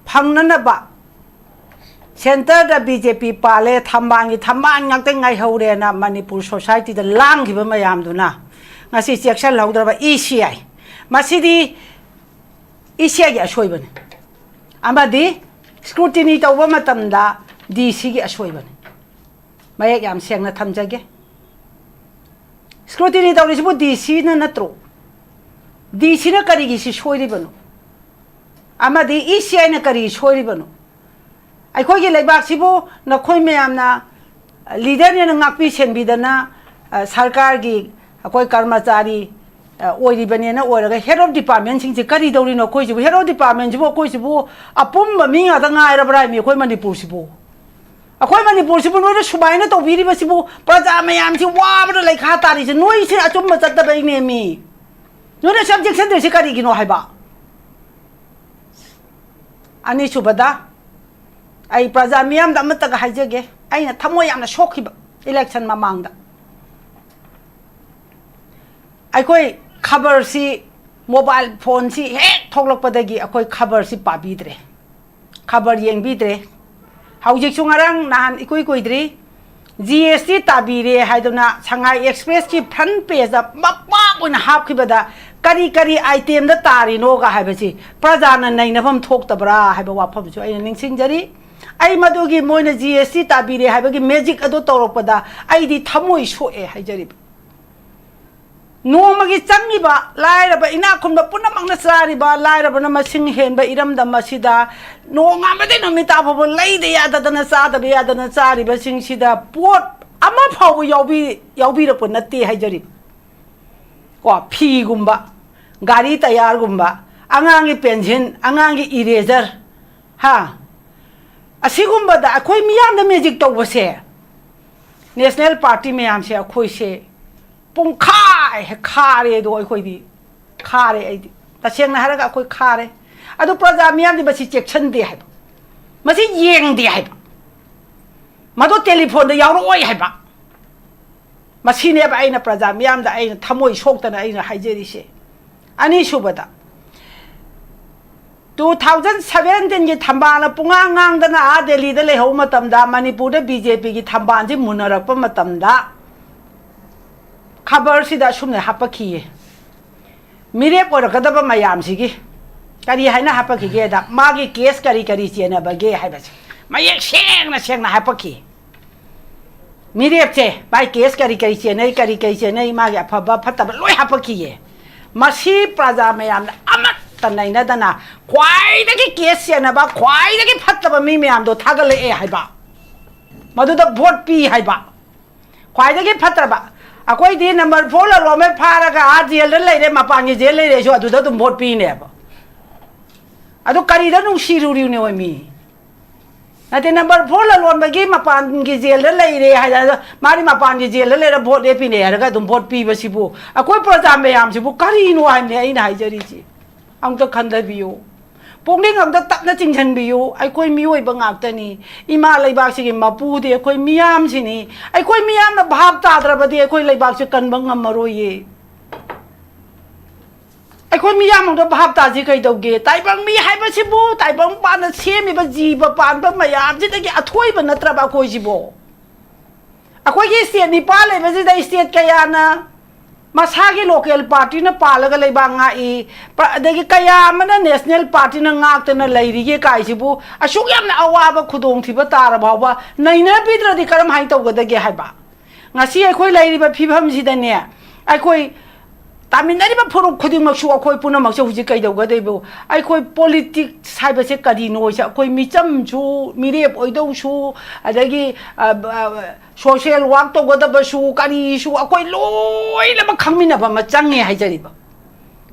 ꯐꯪꯅꯅꯕ ꯁꯦꯟꯇꯔꯗ ꯕꯤ ꯖꯦ ꯄꯤ ꯄꯥꯜꯂꯦ, ꯊꯝꯕꯥꯜꯒꯤ ꯊꯝꯕꯥꯜ ꯉꯥꯛꯇ ꯉꯥꯏꯍꯧꯔꯦꯅ ꯃꯅꯤꯄꯨꯔ ꯁꯣꯁꯥꯏꯇꯤꯗ ꯂꯥꯡꯈꯤꯕ ꯃꯌꯥꯝꯗꯨꯅ ꯉꯁꯤ ꯆꯦꯛꯁꯤꯜꯍꯧꯗ꯭ꯔꯕ ꯏ ꯁꯤ ꯑꯥꯏ꯫ ꯃꯁꯤꯗꯤ ꯏ ꯁꯤ ꯑꯥꯏꯒꯤ ꯑꯁꯣꯏꯕꯅꯤ꯫ ꯑꯃꯗꯤ ꯁ꯭ꯀ꯭ꯔꯨꯇꯤꯅꯤ ꯇꯧꯕ ꯃꯇꯝꯗ ꯗꯤ ꯁꯤꯒꯤ ꯑꯁꯣꯏꯕꯅꯤ꯫ ꯃꯌꯦꯛ ꯌꯥꯝ ꯁꯦꯡꯅ ꯊꯝꯖꯒꯦ꯫ ꯁ꯭ꯀ꯭ꯔꯨꯇꯤꯅꯤ ꯇꯧꯔꯤꯁꯤꯕꯨ ꯗꯤ ꯁꯤꯅ ꯅꯠꯇ꯭ꯔꯣ? ꯗꯤ ꯁꯤꯅ ꯀꯔꯤꯒꯤ ꯁꯤ ꯁꯣꯏꯔꯤꯕꯅꯣ? ꯑꯃꯗꯤ ꯏ ꯁꯤ ꯑꯥꯏꯅ ꯀꯔꯤ ꯁꯣꯏꯔꯤꯕꯅꯣ? ꯑꯩꯈꯣꯏꯒꯤ ꯂꯩꯕꯥꯛꯁꯤꯕꯨ ꯅꯈꯣꯏ ꯃꯌꯥꯝꯅ ꯂꯤꯗꯔꯅꯦꯅ ꯉꯥꯛꯄꯤ ꯁꯦꯟꯕꯤꯗꯅ, ꯑ, ꯁꯔꯀꯥꯔꯒꯤ ꯑꯩꯈꯣꯏ ꯀꯔꯃꯆꯥꯔꯤ, ꯑ, ꯑꯣꯏꯔꯤꯕꯅꯦꯅ ꯑꯣꯏꯔꯒ head of departmentꯁꯤꯡꯁꯦ ꯀꯔꯤ ꯇꯧꯔꯤꯅꯣ? ꯑꯩꯈꯣꯏꯁꯤꯕꯨ head of departmentꯁꯤꯕꯨ ꯑꯩꯈꯣꯏꯁꯤꯕꯨ ꯑꯄꯨꯝꯕ ꯃꯤ ꯉꯥꯛꯇ ꯉꯥꯏꯔꯕ꯭ꯔꯥ ꯍꯥꯏꯃꯤ ꯑꯩꯈꯣꯏ ꯃꯅꯤꯄꯨꯔꯁꯤꯕꯨ? ꯑꯩꯈꯣꯏ ꯃꯅꯤꯄꯨꯔꯁꯤꯕꯨ ꯅꯣꯏꯅ ꯁꯨꯃꯥꯏꯅ ꯇꯧꯕꯤꯔꯤꯕꯁꯤꯕꯨ ꯄ꯭ꯔꯖꯥ ꯃꯌꯥꯝꯁꯤ ꯋꯥꯕꯗ ꯂꯩꯈꯥ ꯇꯥꯔꯤꯁꯦ ꯅꯣꯏꯁꯦ ꯑꯆꯨꯝꯕ ꯆꯠꯇꯕꯩꯅꯦꯃꯤ꯫ ꯅꯣꯏꯅ ꯁꯕꯖꯦꯛ ꯁꯟꯗ꯭ꯔꯤꯁꯤ ꯀꯔꯤꯒꯤꯅꯣ ꯍꯥꯏꯕ? ꯑꯅꯤꯁꯨꯕꯗ, ꯑꯩ ꯄ꯭ꯔꯖꯥ ꯃꯤꯌꯥꯝꯗ ꯑꯃꯠꯇꯒ ꯍꯥꯏꯖꯒꯦ, ꯑꯩꯅ ꯊꯃꯣꯏ ꯌꯥꯝꯅ ꯁꯣꯛꯈꯤꯕ election ꯃꯃꯥꯡꯗ꯫ ꯑꯩꯈꯣꯏ ꯈꯕꯔꯁꯤ, mobile phoneꯁꯤ ꯍꯦꯛ ꯊꯣꯛꯂꯛꯄꯗꯒꯤ ꯑꯩꯈꯣꯏ ꯈꯕꯔꯁꯤ ꯄꯥꯕꯤꯗ꯭ꯔꯦ, ꯈꯕꯔ ꯌꯦꯡꯕꯤꯗ꯭ꯔꯦ꯫ ꯍꯧꯖꯤꯛꯁꯨ ꯉꯔꯥꯡ ꯅꯍꯥꯟ ꯏꯀꯨꯏ ꯀꯨꯏꯗ꯭ꯔꯤ ꯖꯤ ꯑꯦꯁ ꯇꯤ ꯇꯥꯕꯤꯔꯦ ꯍꯥꯏꯗꯨꯅ ꯁꯉꯥꯏ Expressꯀꯤ front pageꯇ ꯃꯄꯥꯛ ꯑꯣꯏꯅ ꯍꯥꯞꯈꯤꯕꯗ ꯀꯔꯤ ꯀꯔꯤ itemꯗ ꯇꯥꯔꯤꯅꯣꯒ ꯍꯥꯏꯕꯁꯤ ꯄ꯭ꯔꯖꯥꯅ ꯅꯩꯅꯐꯝ ꯊꯣꯛꯇꯕ꯭ꯔꯥ ꯍꯥꯏꯕ ꯋꯥꯐꯝꯁꯨ ꯑꯩꯅ ꯅꯤꯡꯁꯤꯡꯖꯔꯤ꯫ ꯑꯩ ꯃꯗꯨꯒꯤ ꯃꯣꯏꯅ ꯖꯤ ꯑꯦꯁ ꯇꯤ ꯇꯥꯕꯤꯔꯦ ꯍꯥꯏꯕꯒꯤ magic ꯑꯗꯨ ꯇꯧꯔꯛꯄꯗ ꯑꯩꯗꯤ ꯊꯃꯣꯏ ꯁꯣꯛꯑꯦ ꯍꯥꯏꯖꯔꯤꯕ꯫ ꯅꯣꯡꯃꯒꯤ ꯆꯪꯉꯤꯕ ꯂꯥꯏꯔꯕ ꯏꯅꯥꯛ ꯈꯨꯟꯕ ꯄꯨꯝꯅꯃꯛꯅ ꯆꯥꯔꯤꯕ ꯂꯥꯏꯔꯕꯅ ꯃꯁꯤꯡ ꯍꯦꯟꯕ ꯏꯔꯝꯗꯝ ꯑꯁꯤꯗ ꯅꯣꯡꯉꯥꯟꯕꯗꯩ ꯅꯨꯃꯤꯠ ꯇꯥ ꯐꯥꯎꯕ ꯂꯩꯗ ꯌꯥꯗꯗꯅ ꯆꯥꯗꯕ ꯌꯥꯗꯅ ꯆꯥꯔꯤꯕꯁꯤꯡꯁꯤꯗ ꯄꯣꯠ ꯑꯃ ꯐꯥꯎꯕ ꯌꯥꯎꯕꯤ-, ꯌꯥꯎꯕꯤꯔꯛꯄ ꯅꯠꯇꯦ ꯍꯥꯏꯖꯔꯤꯕ꯫ ꯀꯣ, ꯐꯤꯒꯨꯝꯕ, ꯒꯥꯔꯤ ꯇꯌꯥꯔꯒꯨꯝꯕ, ꯑꯉꯥꯡꯒꯤ pencil, ꯑꯉꯥꯡꯒꯤ eraser, ꯍꯥ? ꯑꯁꯤꯒꯨꯝꯕꯗ ꯑꯩꯈꯣꯏ ꯃꯤꯌꯥꯝꯗ magic ꯇꯧꯕꯁꯦ, National Party ꯃꯌꯥꯝꯁꯦ ꯑꯩꯈꯣꯏꯁꯦ ꯄꯨꯡꯈꯥꯏ ꯍꯦꯛ ꯈꯥꯔꯦ꯫ ꯑꯗꯣ ꯑꯩꯈꯣꯏꯗꯤ ꯈꯥꯔꯦ ꯑꯩꯗꯤ꯫ ꯇꯁꯦꯡꯅ ꯍꯥꯏꯔꯒ ꯑꯩꯈꯣꯏ ꯈꯥꯔꯦ꯫ ꯑꯗꯨ ꯄ꯭ꯔꯖꯥ ꯃꯤꯌꯥꯝꯗꯤ ꯃꯁꯤ ꯆꯦꯛꯁꯤꯟꯗꯦ ꯍꯥꯏꯕ, ꯃꯁꯤ ꯌꯦꯡꯗꯦ ꯍꯥꯏꯕ, ꯃꯗꯨ ꯇꯦꯂꯤꯐꯣꯟꯗ ꯌꯥꯎꯔꯛꯑꯣꯏ ꯍꯥꯏꯕ꯫ ꯃꯁꯤꯅꯦꯕ ꯑꯩꯅ ꯄ꯭ꯔꯖꯥ ꯃꯤꯌꯥꯝꯗ ꯑꯩꯅ ꯊꯃꯣꯏ ꯁꯣꯛꯇꯅ ꯑꯩꯅ ꯍꯥꯏꯖꯔꯤꯁꯦ꯫ ꯑꯅꯤꯁꯨꯕꯗ, ꯇꯨ ꯊꯥꯎꯖꯟ ꯁꯚꯦꯟꯇꯤꯟꯒꯤ ꯊꯝꯕꯥꯜꯅ ꯄꯨꯡꯉꯥꯡ ꯉꯥꯡꯗꯅ ꯑꯥ ꯗꯦꯜꯂꯤꯗ ꯂꯩꯍꯧꯕ ꯃꯇꯝꯗ, ꯃꯅꯤꯄꯨꯔꯗ ꯕꯤ ꯖꯦ ꯄꯤꯒꯤ ꯊꯝꯕꯥꯜꯁꯤ ꯃꯨꯟꯅꯔꯛꯄ ꯃꯇꯝꯗ, ꯈꯕꯔꯁꯤꯗ ꯑꯁꯨꯝꯅ ꯍꯥꯄꯛꯈꯤꯌꯦ꯫ ꯃꯤꯔꯦꯞ ꯑꯣꯏꯔꯛꯀꯗꯕ ꯃꯌꯥꯝꯁꯤꯒꯤ ꯀꯔꯤ ꯍꯥꯏꯅ ꯍꯥꯄꯛꯈꯤꯒꯦꯗ, ꯃꯥꯒꯤ ꯀꯦꯁ ꯀꯔꯤ ꯀꯔꯤ ꯆꯦꯟꯅꯕꯒꯦ ꯍꯥꯏꯕꯁꯦ ꯃꯌꯦꯛ ꯁꯦꯡꯅ ꯁꯦꯡꯅ ꯍꯥꯄꯛꯈꯤ꯫ ꯃꯤꯔꯦꯞꯁꯦ ꯃꯥꯏ ꯀꯦꯁ ꯀꯔꯤ ꯀꯔꯤ ꯆꯦꯟꯅꯩ, ꯀꯔꯤ ꯀꯔꯤ ꯆꯦꯟꯅꯩ, ꯃꯥꯒꯤ ꯑꯐꯕ ꯐꯠꯇꯕ ꯂꯣꯏ ꯍꯥꯄꯛꯈꯤꯌꯦ꯫ ꯃꯁꯤ ꯄ꯭ꯔꯖꯥ ꯃꯌꯥꯝꯅ ꯑꯃꯠꯇ ꯅꯩꯅꯗꯅ ꯈ꯭ꯋꯥꯏꯗꯒꯤ ꯀꯦꯁ ꯆꯦꯟꯅꯕ, ꯈ꯭ꯋꯥꯏꯗꯒꯤ ꯐꯠꯇꯕ ꯃꯤ ꯃꯌꯥꯝꯗꯣ ꯊꯥꯒꯠꯂꯛꯑꯦ ꯍꯥꯏꯕ, ꯃꯗꯨꯗ ꯚꯣꯠ ꯄꯤ ꯍꯥꯏꯕ꯫ ꯈ꯭ꯋꯥꯏꯗꯒꯤ ꯐꯠꯇ꯭ꯔꯕ, ꯑꯩꯈꯣꯏꯗꯤ ꯅꯝꯕꯔ ꯐꯣꯔ ꯂꯂꯣꯟꯕꯩ ꯐꯥꯔꯒ ꯑꯥ ꯖꯦꯜꯗ ꯂꯩꯔꯦ, ꯃꯄꯥꯟꯒꯤ ꯖꯦꯜ ꯂꯩꯔꯦꯁꯨ ꯑꯗꯨꯗ ꯑꯗꯨꯝ ꯚꯣꯠ ꯄꯤꯅꯦꯕ꯫ ꯑꯗꯨ ꯀꯔꯤꯗ ꯅꯨꯡꯁꯤꯔꯨꯔꯤꯅꯣ ꯃꯤ? ꯅꯠꯇꯦ, ꯅꯝꯕꯔ ꯐꯣꯔ ꯂꯂꯣꯟꯕꯒꯤ ꯃꯄꯥꯟꯒꯤ ꯖꯦꯜꯗ ꯂꯩꯔꯦ ꯍꯥꯏꯗꯅ ꯃꯥꯗꯤ ꯃꯄꯥꯟꯒꯤ ꯖꯦꯜꯗ ꯂꯩꯔ ꯚꯣꯠ ꯂꯦꯞꯄꯤꯅꯦ ꯍꯥꯏꯔꯒ ꯑꯗꯨꯝ ꯚꯣꯠ ꯄꯤꯕꯁꯤꯕꯨ ꯑꯩꯈꯣꯏ ꯄ꯭ꯔꯖꯥ ꯃꯌꯥꯝꯁꯤꯕꯨ ꯀꯔꯤꯅꯣ ꯍꯥꯏꯕꯅꯦ ꯑꯩꯅ ꯍꯥꯏꯖꯔꯤꯁꯤ꯫ ꯑꯃꯨꯛꯇ ꯈꯟꯊꯕꯤꯌꯨ, ꯄꯨꯛꯅꯤꯡ ꯑꯃꯨꯛꯇ ꯇꯞꯅ ꯆꯤꯡꯁꯤꯟꯕꯤꯌꯨ꯫ ꯑꯩꯈꯣꯏ ꯃꯤꯑꯣꯏꯕ ꯉꯥꯛꯇꯅꯤ꯫ ꯏꯃꯥ ꯂꯩꯕꯥꯛꯁꯤꯒꯤ ꯃꯄꯨꯗꯤ ꯑꯩꯈꯣꯏ ꯃꯤꯌꯥꯝꯁꯤꯅꯤ꯫ ꯑꯩꯈꯣꯏ ꯃꯤꯌꯥꯝꯅ ꯚꯥꯞ ꯇꯥꯗ꯭ꯔꯕꯗꯤ ꯑꯩꯈꯣꯏ ꯂꯩꯕꯥꯛꯁꯦ ꯀꯟꯕ ꯉꯝꯃꯔꯣꯏꯌꯦ꯫ ꯑꯩꯈꯣꯏ ꯃꯤꯌꯥꯝ ꯑꯃꯗ ꯚꯥꯞ ꯇꯥꯁꯤ ꯀꯩꯗꯧꯒꯦ? ꯇꯥꯏꯕꯪ ꯃꯤ ꯍꯥꯏꯕꯁꯤꯕꯨ, ꯇꯥꯏꯕꯪ ꯄꯥꯟꯅ ꯁꯦꯝꯃꯤꯕ ꯖꯤꯕ ꯄꯥꯟꯕ ꯃꯌꯥꯝꯁꯤꯗꯒꯤ ꯑꯊꯣꯏꯕ ꯅꯠꯇ꯭ꯔꯕ ꯑꯩꯈꯣꯏꯁꯤꯕꯣ? ꯑꯩꯈꯣꯏꯒꯤ ꯁ꯭ꯇꯦꯠ ꯅꯤꯄꯥꯟ ꯂꯩꯕꯁꯤꯗ ꯁ꯭ꯇꯦꯠ ꯀꯌꯥꯅ ꯃꯁꯥꯒꯤ ꯂꯣꯀꯦꯜ ꯄꯥꯔꯇꯤꯅ ꯄꯥꯜꯂꯒ ꯂꯩꯕꯥꯛ ꯉꯥꯛꯏ, ꯄ-, ꯑꯗꯒꯤ ꯀꯌꯥ ꯑꯃꯅ ꯅꯦꯁꯅꯦꯜ ꯄꯥꯔꯇꯤꯅ ꯉꯥꯛꯇꯅ ꯂꯩꯔꯤꯒꯦ ꯀꯥꯏꯁꯤꯕꯨ ꯑꯁꯨꯛ ꯌꯥꯝꯅ ꯑꯋꯥꯕ ꯈꯨꯗꯣꯡꯊꯤꯕ ꯇꯥꯔ ꯐꯥꯎꯕ ꯅꯩꯅꯕꯤꯗ꯭ꯔꯗꯤ ꯀꯔꯝꯍꯥꯏꯅ ꯇꯧꯒꯗꯒꯦ ꯍꯥꯏꯕ? ꯉꯁꯤ ꯑꯩꯈꯣꯏ ꯂꯩꯔꯤꯕ ꯐꯤꯕꯝꯁꯤꯗꯅꯦ, ꯑꯩꯈꯣꯏ ꯇꯥꯃꯤꯟꯅꯔꯤꯕ ꯐꯨꯔꯨꯞ ꯈꯨꯗꯤꯡꯃꯛꯁꯨ ꯑꯩꯈꯣꯏ ꯄꯨꯝꯅꯃꯛꯁꯦ ꯍꯧꯖꯤꯛ ꯀꯩꯗꯧꯒꯗꯣꯏꯕ? ꯑꯩꯈꯣꯏ ꯄꯣꯂꯤꯇꯤꯛꯁ ꯍꯥꯏꯕꯁꯦ ꯀꯔꯤꯅꯣꯁꯦ ꯑꯩꯈꯣꯏ ꯃꯤꯆꯝꯁꯨ, ꯃꯤꯔꯦꯞ ꯑꯣꯏꯗꯧꯁꯨ, ꯑꯗꯒꯤ, ꯑ, ꯑ, ꯁꯣꯁꯤꯌꯦꯜ ꯋꯥꯔꯛ ꯇꯧꯒꯗꯕꯁꯨ, ꯀꯔꯤꯁꯨ ꯑꯩꯈꯣꯏ ꯂꯣꯏꯅꯃꯛ ꯈꯪꯃꯤꯟꯅꯕ ꯑꯃ ꯆꯪꯉꯦ ꯍꯥꯏꯖꯔꯤꯕ꯫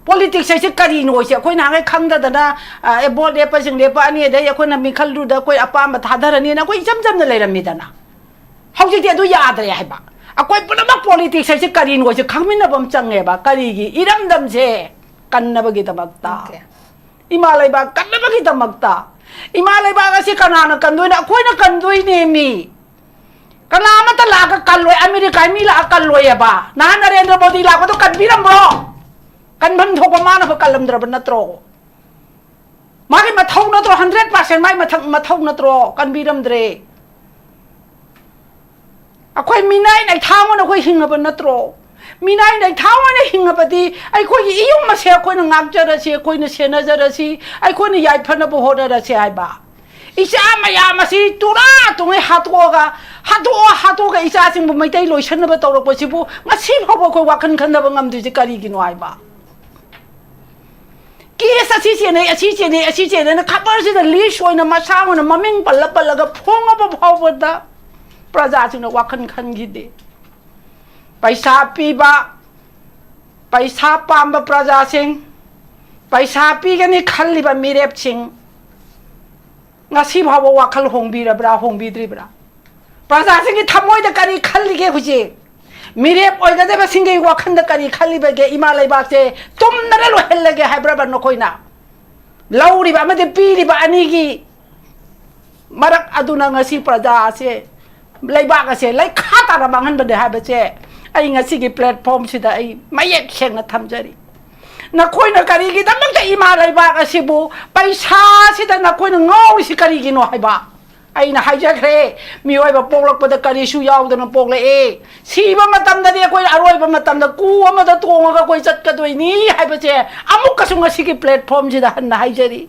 ꯄꯣꯂꯤꯇꯤꯛꯁ ꯍꯥꯏꯁꯦ ꯀꯔꯤꯅꯣꯁꯦ ꯑꯩꯈꯣꯏ ꯅꯍꯥꯟꯈꯩ ꯈꯪꯗꯗꯅ, ꯑ, ꯑꯦ, ꯚꯣꯠ ꯂꯦꯞꯄꯁꯤꯡ ꯂꯦꯞꯄꯛꯑꯅꯤ, ꯑꯗꯩ ꯑꯩꯈꯣꯏꯅ ꯃꯤꯈꯜꯗꯨꯗ ꯑꯩꯈꯣꯏ ꯑꯄꯥꯝꯕ ꯊꯥꯗꯔꯅꯤꯅ ꯑꯩꯈꯣꯏ ꯏꯆꯝ ꯆꯝꯅ ꯂꯩꯔꯝꯃꯤꯗꯅ꯫ ꯍꯧꯖꯤꯛꯇꯤ ꯑꯗꯨ ꯌꯥꯗ꯭ꯔꯦ ꯍꯥꯏꯕ꯫ ꯑꯩꯈꯣꯏ ꯄꯨꯝꯅꯃꯛ ꯄꯣꯂꯤꯇꯤꯛꯁ ꯍꯥꯏꯁꯦ ꯀꯔꯤꯅꯣꯁꯦ ꯈꯪꯃꯤꯟꯅꯕ ꯑꯃ ꯆꯪꯉꯦꯕ꯫ ꯀꯔꯤꯒꯤ? ꯏꯔꯝꯗꯝꯁꯦ ꯀꯟꯅꯕꯒꯤꯗꯃꯛꯇ꯫ Okay. ꯏꯃꯥ ꯂꯩꯕꯥꯛ ꯀꯟꯅꯕꯒꯤꯗꯃꯛꯇ꯫ ꯏꯃꯥ ꯂꯩꯕꯥꯛ ꯑꯁꯤ ꯀꯅꯥꯅ ꯀꯟꯗꯣꯏꯅꯣ? ꯑꯩꯈꯣꯏꯅ ꯀꯟꯗꯣꯏꯅꯦ ꯃꯤ꯫ ꯀꯅꯥ ꯑꯃꯠꯇ ꯂꯥꯛꯑꯒ ꯀꯜꯂꯣꯏ꯫ ꯑꯃꯦꯔꯤꯀꯥꯒꯤ ꯃꯤ ꯂꯥꯛꯑ ꯀꯜꯂꯣꯏꯑꯕ꯫ ꯅꯍꯥꯟ ꯅꯔꯦꯟꯗ꯭ꯔ ꯃꯣꯗꯤ ꯂꯥꯛꯄꯗꯣ ꯀꯟꯕꯤꯔꯝꯕ꯭ꯔꯣ? ꯀꯟꯐꯝ ꯊꯣꯛꯄ ꯃꯥꯅꯕ ꯀꯜꯂꯝꯗ꯭ꯔꯕ ꯅꯠꯇ꯭ꯔꯣ? ꯃꯥꯒꯤ ꯃꯊꯧ ꯅꯠꯇ꯭ꯔꯣ? Hundred percent ꯃꯥꯒꯤ ꯃꯊꯧ ꯅꯠꯇ꯭ꯔꯣ? ꯀꯟꯕꯤꯔꯝꯗ꯭ꯔꯦ꯫ ꯑꯩꯈꯣꯏ ꯃꯤꯅꯥꯏ ꯅꯩꯊꯥꯡ ꯑꯣꯏꯅ ꯑꯩꯈꯣꯏ ꯍꯤꯡꯉꯕ ꯅꯠꯇ꯭ꯔꯣ? ꯃꯤꯅꯥꯏ ꯅꯩꯊꯥꯡ ꯑꯣꯏꯅ ꯍꯤꯡꯉꯕꯗꯤ ꯑꯩꯈꯣꯏꯒꯤ ꯏꯌꯨꯝ ꯑꯁꯦ ꯑꯩꯈꯣꯏꯅ ꯉꯥꯛꯆꯔꯁꯤ, ꯑꯩꯈꯣꯏꯅ ꯁꯦꯟꯅꯖꯔꯁꯤ, ꯑꯩꯈꯣꯏꯅ ꯌꯥꯏꯐꯅꯕ ꯍꯣꯠꯅꯔꯁꯤ ꯍꯥꯏꯕ꯫ ꯏꯆꯥ ꯃꯌꯥꯝ ꯑꯁꯤ ꯇꯨꯔꯥ ꯇꯨꯉꯩ ꯍꯥꯠꯇꯣꯛꯑꯒ, ꯍꯥꯠꯇꯣꯛꯑ ꯍꯥꯠꯇꯣꯛꯑꯒ ꯏꯆꯥꯁꯤꯡꯕꯨ ꯃꯩꯇꯩ ꯂꯣꯏꯁꯟꯅꯕ ꯇꯧꯔꯛꯄꯁꯤꯕꯨ ꯉꯁꯤ ꯐꯥꯎꯕ ꯑꯩꯈꯣꯏ ꯋꯥꯈꯜ ꯈꯟꯗꯕ ꯉꯝꯗ꯭ꯔꯤꯁꯤ ꯀꯔꯤꯒꯤꯅꯣ ꯍꯥꯏꯕ꯫ Case ꯑꯁꯤ ꯆꯦꯟꯅꯩ, ꯑꯁꯤ ꯆꯦꯟꯅꯩ, ꯑꯁꯤ ꯆꯦꯟꯅꯩꯅ ꯈꯕꯔꯁꯤꯗ list ꯑꯣꯏꯅ ꯃꯁꯥ ꯑꯣꯏꯅ ꯃꯃꯤꯡ ꯄꯜꯂ ꯄꯜꯂꯒ ꯐꯣꯡꯉꯕ ꯐꯥꯎꯕꯗ ꯄ꯭ꯔꯖꯥꯁꯤꯡꯅ ꯋꯥꯈꯜ ꯈꯟꯈꯤꯗꯦ꯫ ꯄꯩꯁꯥ ꯄꯤꯕ, ꯄꯩꯁꯥ ꯄꯥꯝꯕ ꯄ꯭ꯔꯖꯥꯁꯤꯡ, ꯄꯩꯁꯥ ꯄꯤꯒꯅꯤ ꯈꯜꯂꯤꯕ ꯃꯤꯔꯦꯞꯁꯤꯡ, ꯉꯁꯤ ꯐꯥꯎꯕ ꯋꯥꯈꯜ ꯍꯣꯡꯕꯤꯔꯕ꯭ꯔꯥ, ꯍꯣꯡꯕꯤꯗ꯭ꯔꯤꯕ꯭ꯔꯥ? ꯄ꯭ꯔꯖꯥꯁꯤꯡꯒꯤ ꯊꯃꯣꯏꯗ ꯀꯔꯤ ꯈꯜꯂꯤꯒꯦ ꯍꯧꯖꯤꯛ? ꯃꯤꯔꯦꯞ ꯑꯣꯏꯒꯗꯕꯁꯤꯡꯒꯤ ꯋꯥꯈꯜꯗ ꯀꯔꯤ ꯈꯜꯂꯤꯕꯒꯦ? ꯏꯃꯥ ꯂꯩꯕꯥꯛꯁꯦ ꯇꯨꯝꯗꯅ ꯂꯣꯏꯍꯜꯂꯒꯦ ꯍꯥꯏꯕ꯭ꯔꯕ ꯅꯈꯣꯏꯅ? ꯂꯧꯔꯤꯕ ꯑꯃꯗꯤ ꯄꯤꯔꯤꯕ ꯑꯅꯤꯒꯤ ꯃꯔꯛ ꯑꯗꯨꯅ ꯉꯁꯤ ꯄ꯭ꯔꯖꯥ ꯑꯁꯦ, ꯂꯩꯕꯥꯛ ꯑꯁꯦ ꯂꯩꯈꯥ ꯇꯥꯅ ꯃꯥꯡꯍꯟꯕꯅꯦ ꯍꯥꯏꯕꯁꯦ ꯑꯩ ꯉꯁꯤꯒꯤ platformꯁꯤꯗ ꯑꯩ ꯃꯌꯦꯛ ꯁꯦꯡꯅ ꯊꯝꯖꯔꯤ꯫ ꯅꯈꯣꯏꯅ ꯀꯔꯤꯒꯤꯗꯃꯛꯇ ꯏꯃꯥ ꯂꯩꯕꯥꯛ ꯑꯁꯤꯕꯨ ꯄꯩꯁꯥꯁꯤꯗ ꯅꯈꯣꯏꯅ ꯉꯥꯎꯔꯤꯁꯤ ꯀꯔꯤꯒꯤꯅꯣ ꯍꯥꯏꯕ? ꯑꯩꯅ ꯍꯥꯏꯖꯈ꯭ꯔꯦ, ꯃꯤꯑꯣꯏꯕ ꯄꯣꯛꯂꯛꯄꯗ ꯀꯔꯤꯁꯨ ꯌꯥꯎꯗꯅ ꯄꯣꯛꯂꯛꯑꯦ꯫ ꯁꯤꯕ ꯃꯇꯝꯗꯗꯤ ꯑꯩꯈꯣꯏ ꯑꯔꯣꯏꯕ ꯃꯇꯝꯗ ꯀꯨ ꯑꯃꯗ ꯇꯣꯡꯉꯒ ꯑꯩꯈꯣꯏ ꯆꯠꯀꯗꯣꯏꯅꯤ ꯍꯥꯏꯕꯁꯦ ꯑꯃꯨꯛꯀꯁꯨ ꯉꯁꯤꯒꯤ platformꯁꯤꯗ ꯍꯟꯅ ꯍꯥꯏꯖꯔꯤ꯫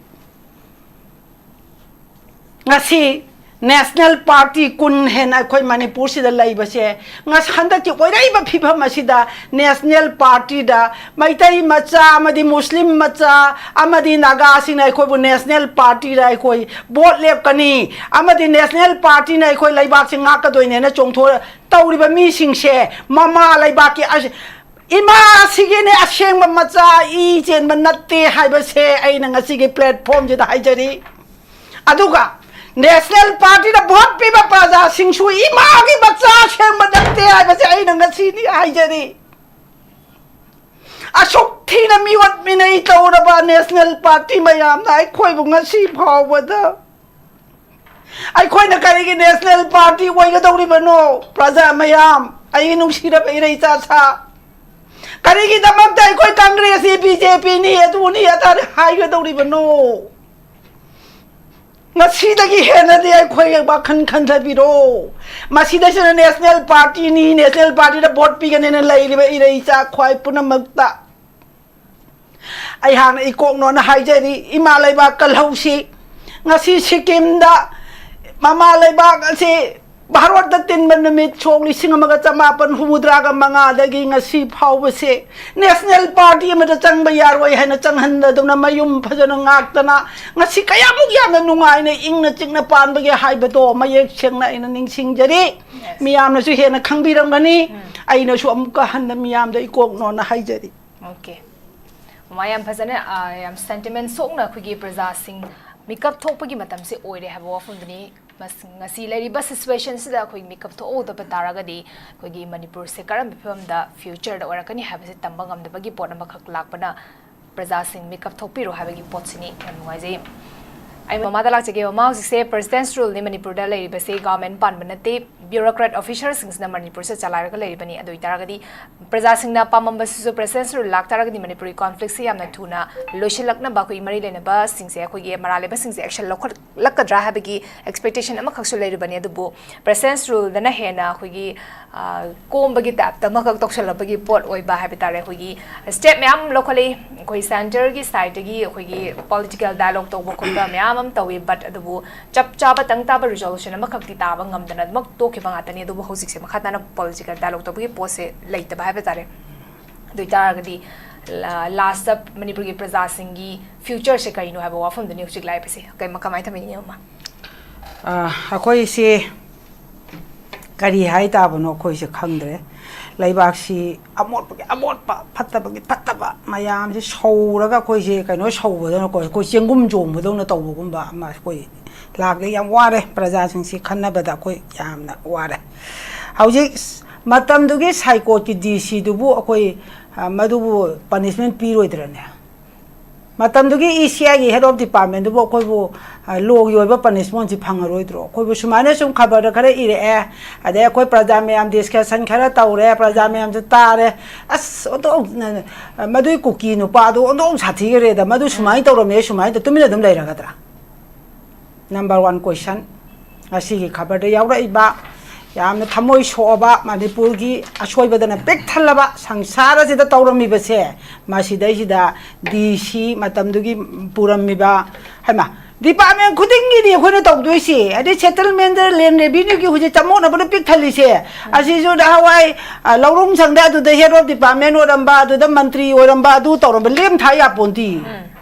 ꯉꯁꯤ national party ꯀꯨꯟ ꯍꯦꯟꯅ ꯑꯩꯈꯣꯏ ꯃꯅꯤꯄꯨꯔꯁꯤꯗ ꯂꯩꯕꯁꯦ, ꯉꯁ-, ꯍꯟꯗꯛꯀꯤ ꯑꯣꯏꯔꯛꯏꯕ ꯐꯤꯕꯝ ꯑꯁꯤꯗ national partyꯗ ꯃꯩꯇꯩ ꯃꯆꯥ ꯑꯃꯗꯤ ꯃꯨꯁꯂꯤꯝ ꯃꯆꯥ ꯑꯃꯗꯤ ꯅꯥꯒꯥꯁꯤꯡꯅ ꯑꯩꯈꯣꯏꯕꯨ national partyꯗ ꯑꯩꯈꯣꯏ vote ꯂꯦꯞꯀꯅꯤ ꯑꯃꯗꯤ national partyꯅ ꯑꯩꯈꯣꯏ ꯂꯩꯕꯥꯛꯁꯤ ꯉꯥꯛꯀꯗꯣꯏꯅꯦꯅ ꯆꯣꯡꯊꯣꯛ ꯇꯧꯔꯤꯕ ꯃꯤꯁꯤꯡꯁꯦ ꯃꯃꯥ ꯂꯩꯕꯥꯛꯀꯤ ꯑꯁ-, ꯏꯃꯥ ꯑꯁꯤꯒꯤꯅꯦ ꯑꯁꯦꯡꯕ ꯃꯆꯥ, ꯏ ꯆꯦꯟꯕ ꯅꯠꯇꯦ ꯍꯥꯏꯕꯁꯦ ꯑꯩꯅ ꯉꯁꯤꯒꯤ platformꯁꯤꯗ ꯍꯥꯏꯖꯔꯤ꯫ ꯑꯗꯨꯒ national partyꯗ vote ꯄꯤꯕ ꯄ꯭ꯔꯖꯥꯁꯤꯡꯁꯨ ꯏꯃꯥꯒꯤ ꯃꯆꯥ ꯑꯁꯦꯡꯕ ꯅꯠꯇꯦ ꯍꯥꯏꯕꯁꯦ ꯑꯩꯅ ꯉꯁꯤꯗꯤ ꯍꯥꯏꯖꯔꯤ꯫ ꯑꯁꯨꯛ ꯊꯤꯅ ꯃꯤꯑꯣꯠ ꯃꯤꯅꯩ ꯇꯧꯔꯕ ꯅꯦꯁꯅꯦꯜ ꯄꯥꯔꯇꯤ ꯃꯌꯥꯝꯅ ꯑꯩꯈꯣꯏꯕꯨ ꯉꯁꯤ ꯐꯥꯎꯕꯗ ꯑꯩꯈꯣꯏꯅ ꯀꯔꯤꯒꯤ ꯅꯦꯁꯅꯦꯜ ꯄꯥꯔꯇꯤ ꯑꯣꯏꯒꯗꯧꯔꯤꯕꯅꯣ? ꯄ꯭ꯔꯖꯥ ꯃꯌꯥꯝ, ꯑꯩꯒꯤ ꯅꯨꯡꯁꯤꯔꯕ ꯏꯔꯩ ꯏꯆꯥꯁꯥ, ꯀꯔꯤꯒꯤꯗꯃꯛꯇ ꯑꯩꯈꯣꯏ ꯀꯪꯒ꯭ꯔꯦꯁꯁꯤ ꯕꯤ ꯖꯦ ꯄꯤꯅꯤ, ꯑꯗꯨꯅꯤ, ꯑꯗꯥꯅꯤ ꯍꯥꯏꯒꯗꯧꯔꯤꯕꯅꯣ? ꯉꯁꯤꯗꯒꯤ ꯍꯦꯟꯅꯗꯤ ꯑꯩꯈꯣꯏ ꯋꯥꯈꯜ ꯈꯟꯊꯕꯤꯔꯣ꯫ ꯃꯁꯤꯗꯩꯁꯤꯗ ꯅꯦꯁꯅꯦꯜ ꯄꯥꯔꯇꯤꯅꯤ, ꯅꯦꯁꯅꯦꯜ ꯄꯥꯔꯇꯤꯗ ꯚꯣꯠ ꯄꯤꯒꯅꯦꯅ ꯂꯩꯔꯤꯕ ꯏꯔꯩ ꯏꯆꯥ ꯈ꯭ꯋꯥꯏ ꯄꯨꯝꯅꯃꯛꯇ ꯑꯩꯍꯥꯛꯅ ꯏꯀꯣꯛꯅꯣꯅ ꯍꯥꯏꯖꯔꯤ꯫ ꯏꯃꯥ ꯂꯩꯕꯥꯛ ꯀꯜꯍꯧꯁꯤ꯫ ꯉꯁꯤ ꯁꯤꯛꯀꯤꯝꯗ ꯃꯃꯥ ꯂꯩꯕꯥꯛ ꯑꯁꯤ ꯚꯥꯔꯣꯠꯇ ꯇꯤꯟꯕ ꯅꯨꯃꯤꯠ ꯁꯣꯛ ꯂꯤꯁꯤꯡ ꯑꯃꯒ ꯆꯃꯥꯄꯟ ꯍꯨꯝꯐꯨꯇꯔꯥꯒ ꯃꯉꯥꯗꯒꯤ ꯉꯁꯤ ꯐꯥꯎꯕꯁꯦ ꯅꯦꯁꯅꯦꯜ ꯄꯥꯔꯇꯤ ꯑꯃꯗ ꯆꯪꯕ ꯌꯥꯔꯣꯏ ꯍꯥꯏꯅ ꯆꯪꯍꯟꯗꯗꯨꯅ ꯃꯌꯨꯝ ꯐꯖꯅ ꯉꯥꯛꯇꯅ ꯉꯁꯤ ꯀꯌꯥꯃꯨꯛ ꯌꯥꯝꯅ ꯅꯨꯡꯉꯥꯏꯅ ꯏꯪꯅ ꯆꯤꯛꯅ ꯄꯥꯟꯕꯒꯦ ꯍꯥꯏꯕꯗꯣ ꯃꯌꯦꯛ ꯁꯦꯡꯅ ꯑꯩꯅ ꯅꯤꯡꯁꯤꯡꯖꯔꯤ꯫ ꯃꯤꯌꯥꯝꯅꯁꯨ ꯍꯦꯟꯅ ꯈꯪꯕꯤꯔꯝꯒꯅꯤ꯫ ꯑꯩꯅꯁꯨ ꯑꯃꯨꯛꯀ ꯍꯟꯅ ꯃꯤꯌꯥꯝꯗ ꯏꯀꯣꯛꯅꯣꯅ ꯍꯥꯏꯖꯔꯤ꯫ ꯑꯣꯀꯦ꯫ ꯃꯃꯥ, ꯌꯥꯝ ꯐꯖꯅ, ꯑ, ꯌꯥꯝ ꯁꯦꯟꯇꯤꯃꯦꯟ ꯁꯣꯛꯅ ꯑꯩꯈꯣꯏꯒꯤ ꯄ꯭ꯔꯖꯥꯁꯤꯡ ꯃꯤꯀꯞ ꯊꯣꯛꯄꯒꯤ ꯃꯇꯝꯁꯤ ꯑꯣꯏꯔꯦ ꯍꯥꯏꯕ ꯋꯥꯐꯝꯗꯨꯅꯤ꯫ ꯃꯁ-, ꯉꯁꯤ ꯂꯩꯔꯤꯕ ꯁꯤꯆꯨꯋꯦꯁꯟꯁꯤꯗ ꯑꯩꯈꯣꯏ ꯃꯤꯀꯞ ꯊꯣꯛꯍꯧꯗꯕ ꯇꯥꯔꯒꯗꯤ ꯑꯩꯈꯣꯏꯒꯤ ꯃꯅꯤꯄꯨꯔꯁꯦ ꯀꯔꯝꯕ ꯐꯤꯕꯝꯗ ꯐ꯭ꯌꯨꯆꯔꯗ ꯑꯣꯏꯔꯛꯀꯅꯤ ꯍꯥꯏꯕꯁꯤ ꯇꯝꯕ ꯉꯝꯗꯕꯒꯤ ꯄꯣꯠ ꯑꯃꯈꯛ ꯂꯥꯛꯄꯅ ꯄ꯭ꯔꯖꯥꯁꯤꯡ ꯃꯤꯀꯞ ꯊꯣꯛꯄꯤꯔꯣ ꯍꯥꯏꯕꯒꯤ ꯄꯣꯠꯁꯤꯅꯤ꯫ ꯌꯥꯝ ꯅꯨꯡꯉꯥꯏꯖꯩ꯫ ꯑꯩ ꯃꯃꯥꯗ ꯂꯥꯛꯆꯒꯦ꯫ ꯃꯃꯥ, ꯍꯧꯖꯤꯛꯁꯦ ꯄ꯭ꯔꯦꯁꯤꯗꯦꯟꯁ ꯔꯨꯜꯅꯤ ꯃꯅꯤꯄꯨꯔꯗ ꯂꯩꯔꯤꯕꯁꯦ, ꯒꯚꯔꯟꯃꯦꯟ ꯄꯥꯟꯕ ꯅꯠꯇꯦ꯫ ꯕ꯭ꯌꯨꯔꯣꯀ꯭ꯔꯦꯠ ꯑꯣꯐꯤꯁꯔꯁꯤꯡꯁꯤꯅ ꯃꯅꯤꯄꯨꯔꯁꯦ ꯆꯂꯥꯏꯔꯒ ꯂꯩꯔꯤꯕꯅꯤ꯫ ꯑꯗꯨ ꯑꯣꯏꯇꯥꯔꯒꯗꯤ ꯄ꯭ꯔꯖꯥꯁꯤꯡꯅ ꯄꯥꯝꯃꯝꯕꯁꯤꯁꯨ ꯄ꯭ꯔꯦꯁꯤꯗꯦꯟꯁ ꯔꯨꯜ ꯂꯥꯛꯇꯥꯔꯒꯗꯤ ꯃꯅꯤꯄꯨꯔꯒꯤ ꯀꯣꯟꯐ꯭ꯂꯤꯛꯁꯤ ꯌꯥꯝꯅ ꯊꯨꯅ ꯂꯣꯏꯁꯤꯜꯂꯛꯅꯕ ꯑꯩꯈꯣꯏꯒꯤ ꯃꯔꯤ ꯂꯩꯅꯕꯁꯤꯡꯁꯦ, ꯑꯩꯈꯣꯏꯒꯤ ꯃꯔꯥꯜ ꯂꯩꯕꯁꯤꯡꯁꯦ ꯑꯦꯛꯁꯟ ꯂꯧꯈꯠꯂꯛꯀꯗ꯭ꯔꯥ ꯍꯥꯏꯕꯒꯤ ꯑꯦꯛꯁꯄꯦꯛꯇꯦꯁꯟ ꯑꯃꯈꯛꯁꯨ ꯂꯩꯔꯤꯕꯅꯤ꯫ ꯑꯗꯨꯕꯨ ꯄ꯭ꯔꯦꯁꯤꯗꯦꯟꯁ ꯔꯨꯜꯗꯅ ꯍꯦꯟꯅ ꯑꯩꯈꯣꯏꯒꯤ, ꯑ, ꯀꯣꯝꯕꯒꯤ ꯇꯥꯏꯞꯇ ꯑꯃꯈꯛ ꯇꯧꯁꯜꯂꯛꯄꯒꯤ ꯄꯣꯠ ꯑꯣꯏꯕ ꯍꯥꯏꯕ ꯇꯥꯔꯦ꯫ ꯑꯩꯈꯣꯏꯒꯤ ꯁ꯭ꯇꯦꯞ ꯃꯌꯥꯝ ꯂꯧꯈꯠꯂꯤ꯫ ꯑꯩꯈꯣꯏ ꯁꯦꯟꯇꯔꯒꯤ ꯁꯥꯏꯠꯇꯒꯤ ꯑꯩꯈꯣꯏꯒꯤ ꯄꯣꯂꯤꯇꯤꯀꯦꯜ ꯗꯥꯏꯂꯣꯒ ꯇꯧꯕ ꯈꯣꯠꯄ ꯃꯌꯥꯝ ꯑꯃ ꯇꯧꯏ, ꯕꯠ ꯑꯗꯨꯕꯨ ꯆꯞ ꯆꯥꯕ ꯇꯪ ꯇꯥꯕ ꯔꯤꯖꯣꯂꯨꯁꯟ ꯑꯃꯈꯛꯇꯤ ꯇꯥꯕ ꯉꯝꯗꯅ ꯑꯗꯨꯃꯛ ꯇꯣꯛꯈꯤꯕ ꯉꯥꯛꯇꯅꯤ꯫ ꯑꯗꯨꯕꯨ ꯍꯧꯖꯤꯛꯁꯦ ꯃꯈꯥ ꯇꯥꯅ ꯄꯣꯂꯤꯇꯤꯀꯦꯜ ꯗꯥꯏꯂꯣꯒ ꯇꯧꯕꯒꯤ ꯄꯣꯠꯁꯦ ꯂꯩꯇꯕ ꯍꯥꯏꯕ ꯇꯥꯔꯦ꯫ ꯑꯗꯨ ꯑꯣꯏꯇꯥꯔꯒꯗꯤ ꯂꯥꯁꯇ ꯃꯅꯤꯄꯨꯔꯒꯤ ꯄ꯭ꯔꯖꯥꯁꯤꯡꯒꯤ ꯐ꯭ꯌꯨꯆꯔꯁꯦ ꯀꯔꯤꯅꯣ ꯍꯥꯏꯕ ꯋꯥꯐꯝꯗꯨꯅꯤ ꯍꯧꯖꯤꯛ ꯂꯥꯛꯏꯕꯁꯦ꯫ ꯀꯩ-, ꯀꯃꯥꯏꯅ ꯊꯝꯕꯤꯅꯤꯡꯉꯤ, ꯃꯃꯥ? ꯑ, ꯑꯩꯈꯣꯏꯁꯤ ꯀꯔꯤ ꯍꯥꯏ ꯇꯥꯕꯅꯣ ꯑꯩꯈꯣꯏꯁꯦ ꯈꯪꯗ꯭ꯔꯦ꯫ ꯂꯩꯕꯥꯛꯁꯤ ꯑꯃꯣꯠꯄꯒꯤ ꯑꯃꯣꯠꯄ, ꯐꯠꯇꯕꯒꯤ ꯐꯠꯇꯕ ꯃꯌꯥꯝꯁꯤ ꯁꯧꯔꯒ ꯑꯩꯈꯣꯏꯁꯦ ꯀꯩꯅꯣ ꯁꯧꯕꯗꯧꯅꯀꯣ, ꯑꯩꯈꯣꯏ ꯆꯦꯡꯒꯨꯝ ꯆꯣꯡꯕꯗꯧꯅ ꯇꯧꯕꯒꯨꯝꯕ ꯑꯃ ꯑꯩꯈꯣꯏ ꯂꯥꯛꯂꯦ꯫ ꯌꯥꯝ ꯋꯥꯔꯦ, ꯄ꯭ꯔꯖꯥꯁꯤꯡꯁꯤ ꯈꯟꯅꯕꯗ ꯑꯩꯈꯣꯏ ꯌꯥꯝꯅ ꯋꯥꯔꯦ꯫ ꯍꯧꯖꯤꯛ ꯃꯇꯝꯗꯨꯒꯤ ꯁꯥꯏꯀꯣꯠꯀꯤ ꯗꯤ ꯁꯤꯗꯨꯕꯨ ꯑꯩꯈꯣꯏ, ꯑ, ꯃꯗꯨꯕꯨ ꯄꯅꯤꯁꯃꯦꯟ ꯄꯤꯔꯣꯏꯗ꯭ꯔꯅꯦ? ꯃꯇꯝꯗꯨꯒꯤ ꯏ ꯁꯤ ꯑꯥꯏꯒꯤ head of departmentꯗꯨꯕꯨ ꯑꯩꯈꯣꯏꯕꯨ, ꯑ, ꯂꯣꯒꯤ ꯑꯣꯏꯕ ꯄꯅꯤꯁꯃꯦꯟꯁꯤ ꯐꯪꯉꯔꯣꯏꯗ꯭ꯔꯣ? ꯑꯩꯈꯣꯏꯕꯨ ꯁꯨꯃꯥꯏꯅ ꯁꯨꯝ ꯈꯕꯔꯗ ꯈꯔ ꯏꯔꯛꯑꯦ, ꯑꯗꯩ ꯑꯩꯈꯣꯏ ꯄ꯭ꯔꯖꯥ ꯃꯌꯥꯝ ꯗꯤꯁꯀꯁꯟ ꯈꯔ ꯇꯧꯔꯦ, ꯄ꯭ꯔꯖꯥ ꯃꯌꯥꯝꯁꯨ ꯇꯥꯔꯦ, ꯑꯁ, ꯑꯣꯟꯊꯣꯛ-, ꯃꯗꯨꯏ ꯀꯨꯀꯤ ꯅꯨꯄꯥꯗꯣ ꯑꯣꯟꯊꯣꯛ ꯁꯥꯊꯤꯈ꯭ꯔꯦꯗ, ꯃꯗꯨ ꯁꯨꯃꯥꯏꯅ ꯇꯧꯔꯝꯃꯦ, ꯁꯨꯃꯥꯏꯅ ꯇꯧ-, ꯇꯨꯃꯤꯟꯅ ꯑꯗꯨꯝ ꯂꯩꯔꯒꯗ꯭ꯔꯥ? Number one question, ꯉꯁꯤꯒꯤ ꯈꯕꯔꯗ ꯌꯥꯎꯔꯛꯏꯕ ꯌꯥꯝꯅ ꯊꯃꯣꯏ ꯁꯣꯛꯑꯕ ꯃꯅꯤꯄꯨꯔꯒꯤ ꯑꯁꯣꯏꯕꯗꯅ ꯄꯤꯛ ꯊꯜꯂꯕ ꯁꯪꯁꯥꯔ ꯑꯁꯤꯗ ꯇꯧꯔꯝꯃꯤꯕꯁꯦ, ꯃꯁꯤꯗꯩꯁꯤꯗ ꯗꯤ ꯁꯤ ꯃꯇꯝꯗꯨꯒꯤ ꯄꯨꯔꯝꯃꯤꯕ, ꯍꯩꯃꯥ, department ꯈꯨꯗꯤꯡꯒꯤꯅꯤ ꯑꯩꯈꯣꯏꯅ ꯇꯧꯗꯣꯏꯁꯦ꯫ ꯑꯗꯩ settlementꯗ land revenueꯒꯤ ꯍꯧꯖꯤꯛ ꯆꯃꯣꯠꯅꯕꯅ ꯄꯤꯛ ꯊꯜꯂꯤꯁꯦ, ꯑꯁꯤꯁꯨ ꯅꯍꯥꯟꯋꯥꯏ, ꯑ, ꯂꯧꯔꯣꯡ ꯁꯪꯗ ꯑꯗꯨꯗ head of department ꯑꯣꯏꯔꯝꯕ, ꯑꯗꯨꯗ ꯃꯟꯇ꯭ꯔꯤ ꯑꯣꯏꯔꯝꯕ, ꯑꯗꯨ ꯇꯧꯔꯝꯕ, ꯂꯦꯝ ꯊꯥ ꯌꯥꯄꯣꯟꯇꯤ꯫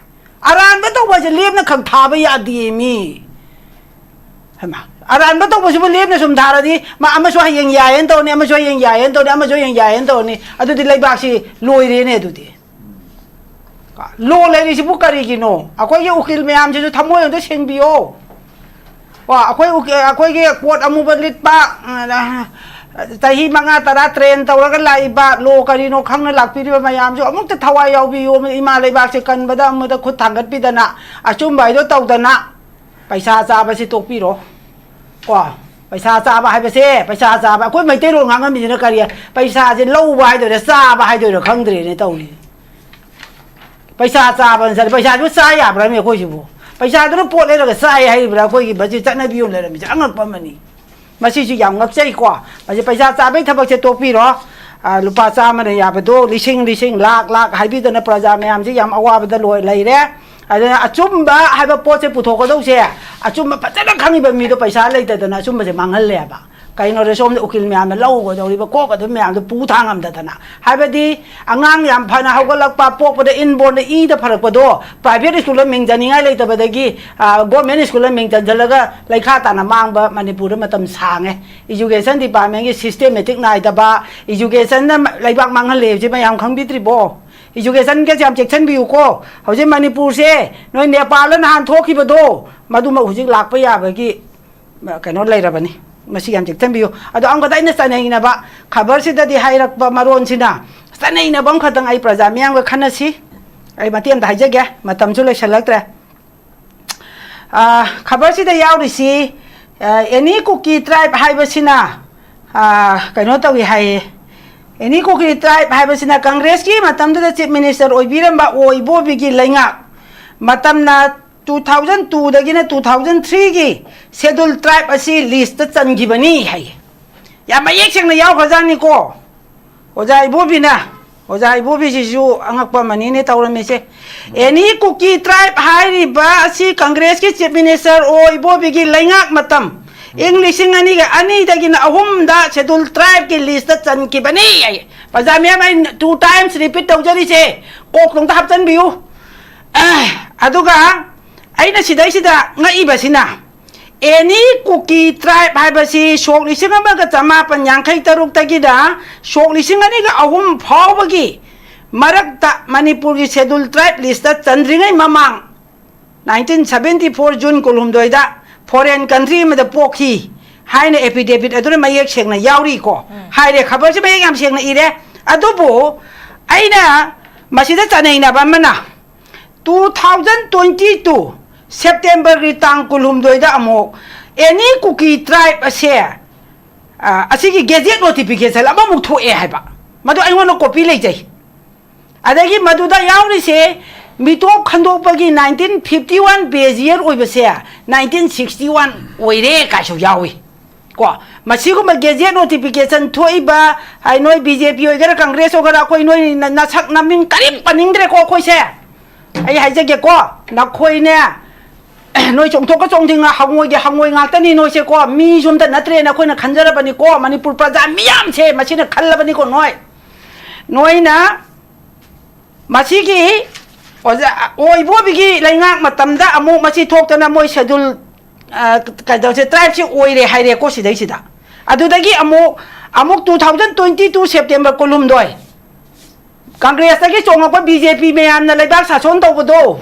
ꯑꯔꯥꯟꯕ ꯇꯧꯕ ꯍꯥꯏꯁꯦ ꯂꯦꯝꯅ ꯈꯪ ꯊꯥꯕ ꯌꯥꯗꯦ ꯃꯤ꯫ ꯍꯩꯃꯥ, ꯑꯔꯥꯟꯕ ꯇꯧꯕꯁꯤꯕꯨ ꯂꯦꯝꯅ ꯁꯨꯝ ꯊꯥꯔꯗꯤ, ꯃꯥ ꯑꯃꯁꯨ ꯍꯌꯦꯡ ꯌꯥꯏꯌꯦꯅ ꯇꯧꯔꯅꯤ, ꯑꯃꯁꯨ ꯍꯌꯦꯡ ꯌꯥꯏꯌꯦꯅ ꯇꯧꯔꯅꯤ, ꯑꯃꯁꯨ ꯍꯌꯦꯡ ꯌꯥꯏꯌꯦꯅ ꯇꯧꯔꯅꯤ, ꯑꯗꯨꯗꯤ ꯂꯩꯕꯥꯛꯁꯤ ꯂꯣꯏꯔꯦꯅꯦ꯫ ꯑꯗꯨꯗꯤ ꯂꯣ ꯂꯩꯔꯤꯁꯤꯕꯨ ꯀꯔꯤꯒꯤꯅꯣ? ꯑꯩꯈꯣꯏꯒꯤ ꯎꯀꯤꯜ ꯃꯌꯥꯝꯁꯤꯁꯨ ꯊꯃꯣꯏ ꯑꯝꯇ ꯁꯦꯡꯕꯤꯌꯣ꯫ ꯀꯣ, ꯑꯩꯈꯣꯏ ꯎꯀꯤ-, ꯑꯩꯈꯣꯏꯒꯤ ꯀꯣꯠ ꯑꯃꯨꯕ ꯂꯤꯠꯄ, ꯑ, ꯆꯍꯤ ꯃꯉꯥ ꯇꯔꯥ train ꯇꯧꯔꯒ ꯂꯥꯛꯏꯕ, ꯂꯣ ꯀꯔꯤꯅꯣ ꯈꯪꯅ ꯂꯥꯛꯄꯤꯔꯤꯕ ꯃꯌꯥꯝꯁꯨ ꯑꯃꯨꯛꯇ ꯊꯋꯥꯏ ꯌꯥꯎꯕꯤꯌꯨ꯫ ꯏꯃꯥ ꯂꯩꯕꯥꯛꯁꯦ ꯀꯟꯕꯗ ꯑꯃꯗ ꯈꯨꯠ ꯊꯥꯡꯒꯠꯄꯤꯗꯅ, ꯑꯆꯨꯝꯕ ꯍꯥꯏꯗꯣ ꯇꯧꯗꯅ, ꯄꯩꯁꯥ ꯆꯥꯕꯁꯤ ꯇꯣꯛꯄꯤꯔꯣ꯫ ꯀꯣ, ꯄꯩꯁꯥ ꯆꯥꯕ ꯍꯥꯏꯕꯁꯦ, ꯄꯩꯁꯥ ꯆꯥꯕ, ꯑꯩꯈꯣꯏ ꯃꯩꯇꯩꯂꯣꯟ ꯉꯥꯡꯉꯝꯃꯤꯁꯤꯅ ꯀꯔꯤ? ꯄꯩꯁꯥꯁꯦ ꯂꯧꯕ ꯍꯥꯏꯗꯣꯏꯔꯥ, ꯆꯥꯕ ꯍꯥꯏꯗꯣꯏꯔꯥ ꯈꯪꯗ꯭ꯔꯦꯅꯦ ꯇꯧꯔꯤꯁꯦ꯫ ꯄꯩꯁꯥ ꯆꯥꯕꯅ ꯆꯠꯂꯦ꯫ ꯄꯩꯁꯥꯗꯨ ꯆꯥ ꯌꯥꯕ꯭ꯔꯥꯃꯤ ꯑꯩꯈꯣꯏꯁꯤꯕꯨ? ꯄꯩꯁꯥꯗꯨꯅ ꯄꯣꯠ ꯂꯩꯔꯒ ꯆꯥꯏ ꯍꯥꯏꯔꯤꯕ꯭ꯔꯥ? ꯑꯩꯈꯣꯏꯒꯤ ꯃꯁꯤ ꯆꯠꯅꯕꯤ ꯑꯃ ꯂꯩꯔꯝꯃꯤꯁꯦ ꯑꯉꯛꯄ ꯑꯃꯅꯤ꯫ ꯃꯁꯤꯁꯨ ꯌꯥꯝ ꯉꯛꯆꯩꯀꯣ꯫ ꯃꯁꯤ ꯄꯩꯁꯥ ꯆꯥꯕꯩ ꯊꯕꯛꯁꯦ ꯇꯣꯛꯄꯤꯔꯣ꯫ ꯑ, ꯂꯨꯄꯥ ꯆꯥꯝꯃꯅ ꯌꯥꯕꯗꯣ ꯂꯤꯁꯤꯡ, ꯂꯤꯁꯤꯡ, ꯂꯥꯛ, ꯂꯥꯛ ꯍꯥꯏꯕꯤꯗꯅ ꯄ꯭ꯔꯖꯥ ꯃꯌꯥꯝꯁꯤ ꯌꯥꯝ ꯑꯋꯥꯕꯗ ꯂꯣꯏ ꯂꯩꯔꯦ꯫ ꯑꯗꯨꯅ ꯑꯆꯨꯝꯕ ꯍꯥꯏꯕ ꯄꯣꯠꯁꯦ ꯄꯨꯊꯣꯛꯀꯗꯧꯁꯦ, ꯑꯆꯨꯝꯕ ꯐꯖꯅ ꯈꯪꯉꯤꯕ ꯃꯤꯗꯣ ꯄꯩꯁꯥ ꯂꯩꯇꯗꯅ ꯑꯆꯨꯝꯕꯁꯦ ꯃꯥꯡꯍꯜꯂꯦꯕ꯫ ꯀꯩꯅꯣꯗ ꯁꯣꯝꯗ ꯎꯀꯤꯜ ꯃꯌꯥꯝꯅ ꯂꯧꯒꯗꯧꯔꯤꯕ ꯀꯣꯛ ꯑꯗꯨ ꯃꯌꯥꯝꯗꯣ ꯄꯨ ꯊꯥꯡ ꯉꯝꯗꯗꯅ꯫ ꯍꯥꯏꯕꯗꯤ ꯑꯉꯥꯡ ꯌꯥꯝ ꯐꯅ ꯍꯧꯒꯠꯂꯛꯄ, ꯄꯣꯛꯄꯗ inbornꯗ ꯏꯗ ꯐꯔꯛꯄꯗꯣ private schoolꯗ ꯃꯤꯡ ꯆꯟꯅꯤꯡꯉꯥꯏ ꯂꯩꯇꯕꯗꯒꯤ, ꯑ, government schoolꯗ ꯃꯤꯡ ꯆꯟꯁꯤꯜꯂꯒ ꯂꯩꯈꯥ ꯇꯥꯅ ꯃꯥꯡꯕ ꯃꯅꯤꯄꯨꯔꯗ ꯃꯇꯝ ꯁꯥꯡꯉꯦ꯫ Education departmentꯀꯤ systematic ꯅꯥꯏꯗꯕ, educationꯅ ꯂꯩꯕꯥꯛ ꯃꯥꯡꯍꯜꯂꯦ ꯍꯥꯏꯕꯁꯤ ꯃꯌꯥꯝ ꯈꯪꯕꯤꯗ꯭ꯔꯤꯕꯣ? Educationꯒꯁꯦ ꯌꯥꯝ ꯆꯦꯛꯁꯤꯟꯕꯤꯌꯨꯀꯣ꯫ ꯍꯧꯖꯤꯛ ꯃꯅꯤꯄꯨꯔꯁꯦ ꯅꯣꯏ ꯅꯦꯄꯥꯜꯗ ꯅꯍꯥꯟ ꯊꯣꯛꯈꯤꯕꯗꯣ, ꯃꯗꯨꯃꯛ ꯍꯧꯖꯤꯛ ꯂꯥꯛꯄ ꯌꯥꯕꯒꯤ ꯀꯩꯅꯣ ꯂꯩꯔꯕꯅꯤ꯫ ꯃꯁꯤ ꯌꯥꯝ ꯆꯦꯛꯁꯤꯟꯕꯤꯌꯨ꯫ ꯑꯗꯣ ꯑꯃꯨꯛꯀꯗ ꯑꯩꯅ ꯆꯥꯅꯩꯅꯕ ꯈꯕꯔꯁꯤꯗꯗꯤ ꯍꯥꯏꯔꯛꯄ ꯃꯔꯣꯟꯁꯤꯅ, ꯆꯥꯅꯩꯅꯕ ꯑꯃꯈꯛꯇꯪ ꯑꯩ ꯄ꯭ꯔꯖꯥ ꯃꯤꯌꯥꯝꯒ ꯈꯟꯅꯁꯤ꯫ ꯑꯩ ꯃꯇꯦꯛ ꯑꯃꯇ ꯍꯥꯏꯖꯒꯦ, ꯃꯇꯝꯁꯨ ꯂꯣꯏꯁꯤꯜꯂꯛꯇ꯭ꯔꯦ꯫ ꯑ, ꯈꯕꯔꯁꯤꯗ ꯌꯥꯎꯔꯤꯁꯤ, ꯑ, ꯑꯦꯅꯤ ꯀꯨꯀꯤ ꯇ꯭ꯔꯥꯏꯕ ꯍꯥꯏꯕꯁꯤꯅ, ꯑ, ꯀꯩꯅꯣ ꯇꯧꯏ ꯍꯥꯏꯌꯦ꯫ ꯑꯦꯅꯤ ꯀꯨꯀꯤ ꯇ꯭ꯔꯥꯏꯕ ꯍꯥꯏꯕꯁꯤꯅ ꯀꯪꯒ꯭ꯔꯦꯁꯀꯤ ꯃꯇꯝꯗꯨꯗ ꯆꯤꯐ ꯃꯤꯅꯤꯁꯇꯔ ꯑꯣꯏꯕꯤꯔꯝꯕ ꯑꯣ ꯏꯕꯣꯕꯤꯒꯤ ꯂꯩꯉꯥꯛ ꯃꯇꯝꯅ two thousand two ꯗꯒꯤꯅ two thousand three ꯒꯤ ꯁꯦꯗꯨꯜ ꯇ꯭ꯔꯥꯏꯕ ꯑꯁꯤ ꯂꯤꯁꯇ ꯆꯟꯈꯤꯕꯅꯤ ꯍꯥꯏꯌꯦ꯫ ꯌꯥꯝ ꯃꯌꯦꯛ ꯁꯦꯡꯅ ꯌꯥꯎꯈ꯭ꯔꯖꯥꯠꯅꯤꯀꯣ꯫ ꯑꯣꯖꯥ ꯏꯕꯣꯕꯤꯅ, ꯑꯣꯖꯥ ꯏꯕꯣꯕꯤꯁꯤꯁꯨ ꯑꯉꯛꯄ ꯑꯃꯅꯤꯅꯦ ꯇꯧꯔꯝꯃꯤꯁꯦ꯫ ꯑꯦꯅꯤ ꯀꯨꯀꯤ ꯇ꯭ꯔꯥꯏꯕ ꯍꯥꯏꯔꯤꯕ ꯑꯁꯤ ꯀꯪꯒ꯭ꯔꯦꯁꯀꯤ ꯆꯤꯐ ꯃꯤꯅꯤꯁꯇꯔ ꯑꯣ ꯏꯕꯣꯕꯤꯒꯤ ꯂꯩꯉꯥꯛ ꯃꯇꯝ, ꯏꯪ ꯂꯤꯁꯤꯡ ꯑꯅꯤꯒ ꯑꯅꯤꯗꯒꯤꯅ ꯑꯍꯨꯝꯗ ꯁꯦꯗꯨꯜ ꯇ꯭ꯔꯥꯏꯕꯀꯤ ꯂꯤꯁꯇ ꯆꯟꯈꯤꯕꯅꯤ꯫ ꯑꯩ, ꯄ꯭ꯔꯖꯥ ꯃꯌꯥꯝ, ꯑꯩ two times repeat ꯇꯧꯖꯔꯤꯁꯦ, ꯀꯣꯛꯇꯣ ꯑꯝꯇ ꯍꯥꯞꯆꯤꯟꯕꯤꯌꯨ꯫ ꯑꯦ, ꯑꯗꯨꯒ ꯑꯩꯅ ꯁꯤꯗꯩꯁꯤꯗ ꯉꯛꯏꯕꯁꯤꯅ, ꯑꯦꯅꯤ ꯀꯨꯀꯤ ꯇ꯭ꯔꯥꯏꯕ ꯍꯥꯏꯕꯁꯤ ꯁꯣꯛ ꯂꯤꯁꯤꯡ ꯑꯃꯒ ꯆꯃꯥꯄꯟ ꯌꯥꯡꯈꯩ ꯇꯔꯨꯛꯇꯒꯤꯅ ꯁꯣꯛ ꯂꯤꯁꯤꯡ ꯑꯅꯤꯒ ꯑꯍꯨꯝ ꯐꯥꯎꯕꯒꯤ ꯃꯔꯛꯇ ꯃꯅꯤꯄꯨꯔꯒꯤ ꯁꯦꯗꯨꯜ ꯇ꯭ꯔꯥꯏꯕ ꯂꯤꯁꯇ ꯆꯟꯗ꯭ꯔꯤꯉꯩ ꯃꯃꯥꯡ, nineteen seventy four June ꯀꯨꯟꯍꯨꯝꯗꯣꯏꯗ ꯐꯣꯔꯦꯟ ꯀꯟꯇ꯭ꯔꯤ ꯑꯃꯗ ꯄꯣꯛꯈꯤ ꯍꯥꯏꯅ ꯑꯦꯐꯤꯗꯦꯕꯤꯠ ꯑꯗꯨꯅ ꯃꯌꯦꯛ ꯁꯦꯡꯅ ꯌꯥꯎꯔꯤꯀꯣ꯫ ꯎꯝ꯫ ꯍꯥꯏꯔꯦ, ꯈꯕꯔꯁꯤ ꯃꯌꯦꯛ ꯌꯥꯝ ꯁꯦꯡꯅ ꯏꯔꯦ꯫ ꯑꯗꯨꯕꯨ ꯑꯩꯅ ꯃꯁꯤꯗ ꯆꯥꯅꯩꯅꯕ ꯑꯃꯅ, two thousand twenty two Septemberꯒꯤ ꯇꯥꯡ ꯀꯨꯟꯍꯨꯝꯗꯣꯏꯗ ꯑꯃꯨꯛ ꯑꯦꯅꯤ ꯀꯨꯀꯤ ꯇ꯭ꯔꯥꯏꯕ ꯑꯁꯦ, ꯑ, ꯑꯁꯤꯒꯤ ꯒꯦꯖꯦꯠ ꯅꯣꯇꯤꯐꯤꯀꯦꯁꯟ ꯑꯃꯃꯨꯛ ꯊꯣꯛꯑꯦ ꯍꯥꯏꯕ꯫ ꯃꯗꯨ ꯑꯩꯉꯣꯟꯗ ꯀꯣꯄꯤ ꯂꯩꯖꯩ꯫ ꯑꯗꯒꯤ ꯃꯗꯨꯗ ꯌꯥꯎꯔꯤꯁꯦ, ꯃꯤꯇꯣꯞ ꯈꯟꯗꯣꯛꯄꯒꯤ nineteen fifty one base year ꯑꯣꯏꯕꯁꯦ nineteen sixty one ꯑꯣꯏꯔꯦ ꯀꯥꯏꯁꯨ ꯌꯥꯎꯏ꯫ ꯀꯣ, ꯃꯁꯤꯒꯨꯝꯕ ꯒꯦꯖꯦꯠ ꯅꯣꯇꯤꯐꯤꯀꯦꯁꯟ ꯊꯣꯛꯏꯕ, ꯍꯥꯏ, ꯅꯣꯏ ꯕꯤ ꯖꯦ ꯄꯤ ꯑꯣꯏꯒꯦꯔꯥ, ꯀꯪꯒ꯭ꯔꯦꯁ ꯑꯣꯏꯒꯦꯔꯥ, ꯑꯩꯈꯣꯏ ꯅꯣꯏ ꯅ-, ꯅꯁꯛ ꯅꯃꯤꯡ ꯀꯔꯤꯝ ꯄꯟꯅꯤꯡꯗ꯭ꯔꯦꯀꯣ ꯑꯩꯈꯣꯏꯁꯦ꯫ ꯑꯩ ꯍꯥꯏꯖꯒꯦꯀꯣ, ꯅꯈꯣꯏꯅꯦ, ꯅꯣꯏ ꯆꯣꯡꯊꯣꯛꯀ ꯆꯣꯡꯊꯤꯡꯉ ꯍꯪꯉꯣꯏꯒꯤ ꯍꯪꯉꯣꯏ ꯉꯥꯛꯇꯅꯤ ꯅꯣꯏꯁꯦꯀꯣ, ꯃꯤꯁꯨ ꯑꯝꯇ ꯅꯠꯇ꯭ꯔꯦꯅ ꯑꯩꯈꯣꯏꯅ ꯈꯟꯖꯔꯕꯅꯤꯀꯣ, ꯃꯅꯤꯄꯨꯔ ꯄ꯭ꯔꯖꯥ ꯃꯤꯌꯥꯝꯁꯦ ꯃꯁꯤꯅ ꯈꯜꯂꯕꯅꯤꯀꯣ ꯅꯣꯏ꯫ ꯅꯣꯏꯅ ꯃꯁꯤꯒꯤ ꯑꯣꯖꯥ ꯑꯣꯏꯕꯣꯕꯤꯒꯤ ꯂꯩꯉꯥꯛ ꯃꯇꯝꯗ ꯑꯃꯨꯛ ꯃꯁꯤ ꯊꯣꯛꯇꯅ ꯃꯣꯏ ꯁꯦꯗꯨꯜ, ꯑ, ꯀꯩꯗꯧꯁꯦ, ꯇ꯭ꯔꯥꯏꯕꯁꯤ ꯑꯣꯏꯔꯦ ꯍꯥꯏꯔꯦꯀꯣ ꯁꯤꯗꯩꯁꯤꯗ꯫ ꯑꯗꯨꯗꯒꯤ ꯑꯃꯨꯛ, ꯑꯃꯨꯛ two thousand twenty two September ꯀꯨꯟꯍꯨꯝꯗꯣꯏ, ꯀꯪꯒ꯭ꯔꯦꯁꯇꯒꯤ ꯆꯣꯡꯉꯛꯄ ꯕꯤ ꯖꯦ ꯄꯤ ꯃꯌꯥꯝꯅ ꯂꯩꯕꯥꯛ ꯁꯥꯁꯣꯟ ꯇꯧꯕꯗꯣ,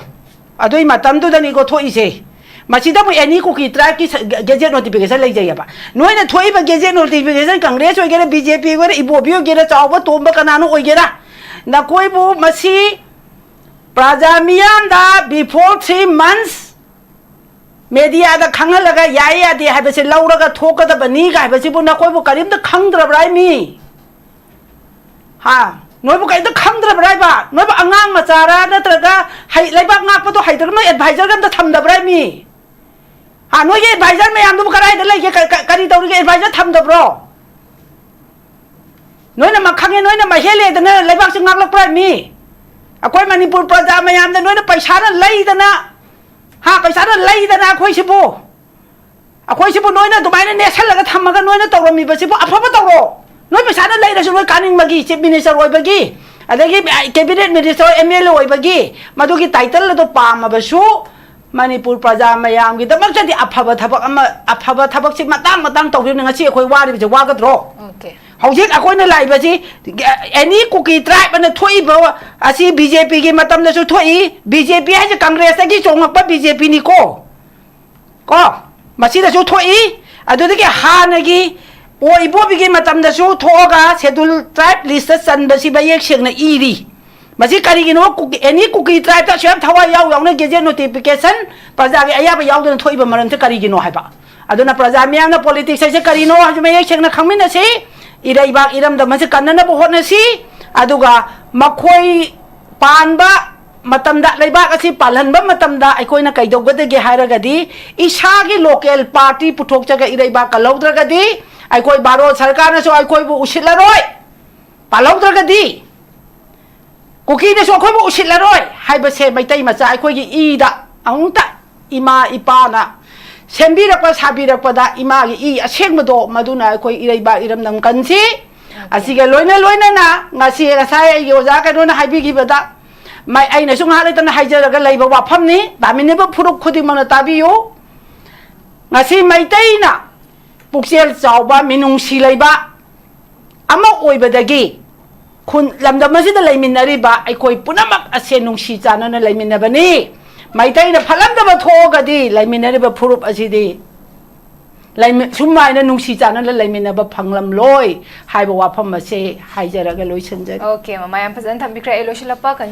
ꯑꯗꯨꯏ ꯃꯇꯝꯗꯨꯗꯅꯤꯀꯣ ꯊꯣꯛꯏꯁꯦ꯫ ꯃꯁꯤꯗ ꯑꯃꯨꯛ ꯑꯦꯅꯤ ꯀꯨꯀꯤ ꯇ꯭ꯔꯥꯏꯕꯀꯤ ꯒꯦꯖꯦꯠ ꯅꯣꯇꯤꯐꯤꯀꯦꯁꯟ ꯂꯩꯖꯩꯑꯕ꯫ ꯅꯣꯏꯅ ꯊꯣꯛꯏꯕ ꯒꯦꯖꯦꯠ ꯅꯣꯇꯤꯐꯤꯀꯦꯁꯟ, ꯀꯪꯒ꯭ꯔꯦꯁ ꯑꯣꯏꯒꯦꯔꯥ, ꯕꯤ ꯖꯦ ꯄꯤ ꯑꯣꯏꯒꯦꯔꯥ, ꯏꯕꯣꯕꯤ ꯑꯣꯏꯒꯦꯔꯥ, ꯆꯥꯎꯕ ꯇꯣꯝꯕ ꯀꯅꯥꯅꯣ ꯑꯣꯏꯒꯦꯔꯥ, ꯅꯈꯣꯏꯕꯨ ꯃꯁꯤ ꯄ꯭ꯔꯖꯥ ꯃꯤꯌꯥꯝꯗ before three months ꯃꯦꯗꯤꯌꯥꯗ ꯈꯪꯍꯜꯂꯒ ꯌꯥꯏ ꯌꯥꯗꯦ ꯍꯥꯏꯕꯁꯦ ꯂꯧꯔꯒ ꯊꯣꯛꯀꯗꯕꯅꯤ ꯍꯥꯏꯕꯁꯤꯕꯨ ꯅꯈꯣꯏꯕꯨ ꯀꯔꯤꯝꯇ ꯈꯪꯗ꯭ꯔꯕ꯭ꯔꯥ ꯃꯤ? ꯍꯥ? ꯅꯣꯏꯕꯨ ꯀꯔꯤꯝꯇ ꯈꯪꯗ꯭ꯔꯕ꯭ꯔꯥ ꯍꯥꯏꯕ? ꯅꯣꯏꯕꯨ ꯑꯉꯥꯡ ꯃꯆꯥꯔꯥ, ꯅꯠꯇ꯭ꯔꯒ ꯍꯩ, ꯂꯩꯕꯥꯛ ꯉꯥꯛꯄꯗꯣ ꯍꯩꯇ꯭ꯔꯒ ꯅꯣꯏ ꯑꯦꯗꯚꯥꯏꯖꯔꯒ ꯑꯝꯇ ꯊꯝꯗꯕ꯭ꯔꯥ ꯃꯤ? ꯍꯥ? ꯅꯣꯏꯒꯤ ꯑꯦꯗꯚꯥꯏꯖꯔ ꯃꯌꯥꯝꯗꯨꯕꯨ ꯀꯗꯥꯏꯗ ꯂꯩꯒꯦ? ꯀ-, ꯀ-, ꯀꯔꯤ ꯇꯧꯔꯤꯒꯦ? ꯑꯦꯗꯚꯥꯏꯖꯔ ꯊꯝꯗꯕ꯭ꯔꯣ? ꯅꯣꯏꯅ ꯃ-, ꯈꯪꯉꯦ, ꯅꯣꯏꯅ ꯃꯍꯦꯜꯂꯦꯗꯅ ꯂꯩꯕꯥꯛꯁꯤ ꯉꯥꯛꯂꯛꯄ꯭ꯔꯥ ꯃꯤ? ꯑꯩꯈꯣꯏ ꯃꯅꯤꯄꯨꯔ ꯄ꯭ꯔꯖꯥ ꯃꯌꯥꯝꯗ ꯅꯣꯏꯅ ꯄꯩꯁꯥꯅ ꯂꯩꯗꯅ, ꯍꯥ, ꯄꯩꯁꯥꯅ ꯂꯩꯗꯅ ꯑꯩꯈꯣꯏꯁꯤꯕꯨ, ꯑꯩꯈꯣꯏꯁꯤꯕꯨ ꯅꯣꯏꯅ ꯑꯗꯨꯃꯥꯏꯅ ꯅꯦꯠꯁꯜꯂꯒ ꯊꯝꯃꯒ ꯅꯣꯏꯅ ꯇꯧꯔꯝꯃꯤꯕꯁꯤꯕꯨ ꯑꯐꯕ ꯇꯧꯔꯣ꯫ ꯅꯣꯏ ꯄꯩꯁꯥꯅ ꯂꯩꯔꯁꯨ ꯅꯣꯏ ꯀꯥꯅꯤꯡꯕꯒꯤ, ꯆꯤꯐ ꯃꯤꯅꯤꯁꯇꯔ ꯑꯣꯏꯕꯒꯤ, ꯑꯗꯒꯤ ꯀꯦꯕꯤꯅꯦꯠ ꯃꯤꯅꯤꯁꯇꯔ, ꯑꯦꯝ ꯑꯦꯜ ꯑꯦ ꯑꯣꯏꯕꯒꯤ, ꯃꯗꯨꯒꯤ ꯇꯥꯏꯇꯜ ꯑꯗꯨ ꯄꯥꯝꯃꯕꯁꯨ ꯃꯅꯤꯄꯨꯔ ꯄ꯭ꯔꯖꯥ ꯃꯌꯥꯝꯒꯤꯗꯃꯛꯇꯗꯤ ꯑꯐꯕ ꯊꯕꯛ ꯑꯃ, ꯑꯐꯕ ꯊꯕꯛꯁꯤ ꯃꯇꯥꯡ ꯃꯇꯥꯡ ꯇꯧꯈꯤꯕꯅ ꯉꯁꯤ ꯑꯩꯈꯣꯏ ꯋꯥꯔꯤꯕꯁꯦ ꯋꯥꯒꯗ꯭ꯔꯣ? Okay. ꯍꯧꯖꯤꯛ ꯑꯩꯈꯣꯏꯅ ꯂꯥꯛꯏꯕꯁꯤ ꯑꯦꯅꯤ ꯀꯨꯀꯤ ꯇ꯭ꯔꯥꯏꯕ ꯑꯅ ꯊꯣꯛꯏꯕ ꯑꯁꯤ ꯕꯤ ꯖꯦ ꯄꯤꯒꯤ ꯃꯇꯝꯗꯁꯨ ꯊꯣꯛꯏ꯫ ꯕꯤ ꯖꯦ ꯄꯤ ꯍꯥꯏꯁꯦ ꯀꯪꯒ꯭ꯔꯦꯁꯇꯒꯤ ꯆꯣꯡꯉꯛꯄ ꯕꯤ ꯖꯦ ꯄꯤꯅꯤꯀꯣ꯫ ꯀꯣ? ꯃꯁꯤꯗꯁꯨ ꯊꯣꯛꯏ꯫ ꯑꯗꯨꯗꯒꯤ ꯍꯥꯟꯅꯒꯤ ꯑꯣ ꯏꯕꯣꯕꯤꯒꯤ ꯃꯇꯝꯗꯁꯨ ꯊꯣꯛꯑꯒ ꯁꯦꯗꯨꯜ ꯇ꯭ꯔꯥꯏꯕ ꯂꯤꯁꯇ ꯆꯟꯕꯁꯤ ꯃꯌꯦꯛ ꯁꯦꯡꯅ ꯏꯔꯤ꯫ ꯃꯁꯤ ꯀꯔꯤꯒꯤꯅꯣ? ꯀꯨꯀꯤ, ꯑꯦꯅꯤ ꯀꯨꯀꯤ ꯇ꯭ꯔꯥꯏꯕꯇ ꯑꯁꯨꯛ ꯌꯥꯝ ꯊꯋꯥꯏ ꯌꯥꯎ ꯌꯥꯎꯅ ꯒꯦꯖꯦꯠ ꯅꯣꯇꯤꯐꯤꯀꯦꯁꯟ ꯄ꯭ꯔꯖꯥꯒꯤ ꯑꯌꯥꯕ ꯌꯥꯎꯗꯅ ꯊꯣꯛꯏꯕ ꯃꯔꯝꯁꯦ ꯀꯔꯤꯒꯤꯅꯣ ꯍꯥꯏꯕ꯫ ꯑꯗꯨꯅ ꯄ꯭ꯔꯖꯥ ꯃꯤꯌꯥꯝꯅ ꯄꯣꯂꯤꯇꯤꯛꯁ ꯍꯥꯏꯁꯦ ꯀꯔꯤꯅꯣ ꯍꯥꯏꯕꯁꯤ ꯃꯌꯦꯛ ꯁꯦꯡꯅ ꯈꯪꯃꯤꯟꯅꯁꯤ꯫ ꯏꯔꯩꯕꯥꯛ ꯏꯔꯝꯗꯝ ꯑꯁꯤ ꯀꯟꯅꯅꯕ ꯍꯣꯠꯅꯁꯤ꯫ ꯑꯗꯨꯒ ꯃꯈꯣꯏ ꯄꯥꯟꯕ ꯃꯇꯝꯗ, ꯂꯩꯕꯥꯛ ꯑꯁꯤ ꯄꯥꯜꯍꯟꯕ ꯃꯇꯝꯗ ꯑꯩꯈꯣꯏꯅ ꯀꯩꯗꯧꯒꯗꯒꯦ ꯍꯥꯏꯔꯒꯗꯤ, ꯏꯁꯥꯒꯤ ꯂꯣꯀꯦꯜ ꯄꯥꯔꯇꯤ ꯄꯨꯊꯣꯛꯆꯒ ꯏꯔꯩꯕꯥꯛ ꯀꯜꯍꯧꯗ꯭ꯔꯒꯗꯤ, ꯑꯩꯈꯣꯏ ꯚꯥꯔꯠ ꯁꯔꯀꯥꯔꯅꯁꯨ ꯑꯩꯈꯣꯏꯕꯨ ꯎꯁꯤꯠꯂꯔꯣꯏ꯫ ꯄꯥꯜꯍꯧꯗ꯭ꯔꯒꯗꯤ ꯀꯨꯀꯤꯅꯁꯨ ꯑꯩꯈꯣꯏꯕꯨ ꯎꯁꯤꯠꯂꯔꯣꯏ ꯍꯥꯏꯕꯁꯦ ꯃꯩꯇꯩ ꯃꯆꯥ ꯑꯩꯈꯣꯏꯒꯤ ꯏꯗ ꯑꯃꯨꯛꯇ ꯏꯃꯥ ꯏꯄꯥꯅ ꯁꯦꯝꯕꯤꯔꯛꯄ ꯁꯥꯕꯤꯔꯛꯄꯗ ꯏꯃꯥꯒꯤ ꯏ ꯑꯁꯦꯡꯕꯗꯣ ꯃꯗꯨꯅ ꯑꯩꯈꯣꯏ ꯏꯔꯩꯕꯥꯛ ꯏꯔꯝꯗꯝ ꯀꯟꯁꯤ꯫ ꯑꯁꯤꯒ ꯂꯣꯏꯅ ꯂꯣꯏꯅꯅ ꯉꯁꯤ ꯉꯁꯥꯏ ꯑꯩꯒꯤ ꯑꯣꯖꯥ ꯀꯩꯅꯣꯅ ꯍꯥꯏꯕꯤꯈꯤꯕꯗ ꯃ-, ꯑꯩꯅꯁꯨ ꯉꯥꯏꯍꯥꯛ ꯂꯩꯇꯅ ꯍꯥꯏꯖꯔꯒ ꯂꯩꯕ ꯋꯥꯐꯝꯅꯤ꯫ ꯇꯥꯃꯤꯟꯅꯕ ꯐꯨꯔꯨꯞ ꯈꯨꯗꯤꯡꯃꯛꯅ ꯇꯥꯕꯤꯌꯨ꯫ ꯉꯁꯤ ꯃꯩꯇꯩꯅ ꯄꯨꯛꯆꯦꯜ ꯆꯥꯎꯕ, ꯃꯤꯅꯨꯡꯁꯤ ꯂꯩꯕ ꯑꯃ ꯑꯣꯏꯕꯗꯒꯤ ꯈꯨꯟ, ꯂꯝꯗꯝ ꯑꯁꯤꯗ ꯂꯩꯃꯤꯟꯅꯔꯤꯕ ꯑꯩꯈꯣꯏ ꯄꯨꯝꯅꯃꯛ ꯑꯁꯦ ꯅꯨꯡꯁꯤ ꯆꯥꯟꯅꯅ ꯂꯩꯃꯤꯟꯅꯕꯅꯤ꯫ ꯃꯩꯇꯩꯅ ꯐꯠꯂꯝꯗꯕ ꯊꯣꯛꯑꯒꯗꯤ ꯂꯩꯃꯤꯟꯅꯔꯤꯕ ꯐꯨꯔꯨꯞ ꯑꯁꯤꯗꯤ ꯂꯩꯃꯤ-, ꯁꯨꯃꯥꯏꯅ ꯅꯨꯡꯁꯤ ꯆꯥꯟꯅꯅ ꯂꯩꯃꯤꯟꯅꯕ ꯐꯪꯂꯝꯂꯣꯏ ꯍꯥꯏꯕ ꯋꯥꯐꯝ ꯑꯁꯦ ꯍꯥꯏꯖꯔꯒ ꯂꯣꯏꯁꯤꯟꯖꯔꯤ꯫ ꯑꯣꯀꯦ, ꯃꯃꯥ, ꯌꯥꯝ ꯐꯖꯅ ꯊꯝꯕꯤꯈ꯭ꯔꯦ꯫ ꯑꯩ ꯂꯣꯏꯁꯤꯜꯂꯛꯄ ꯀꯟ-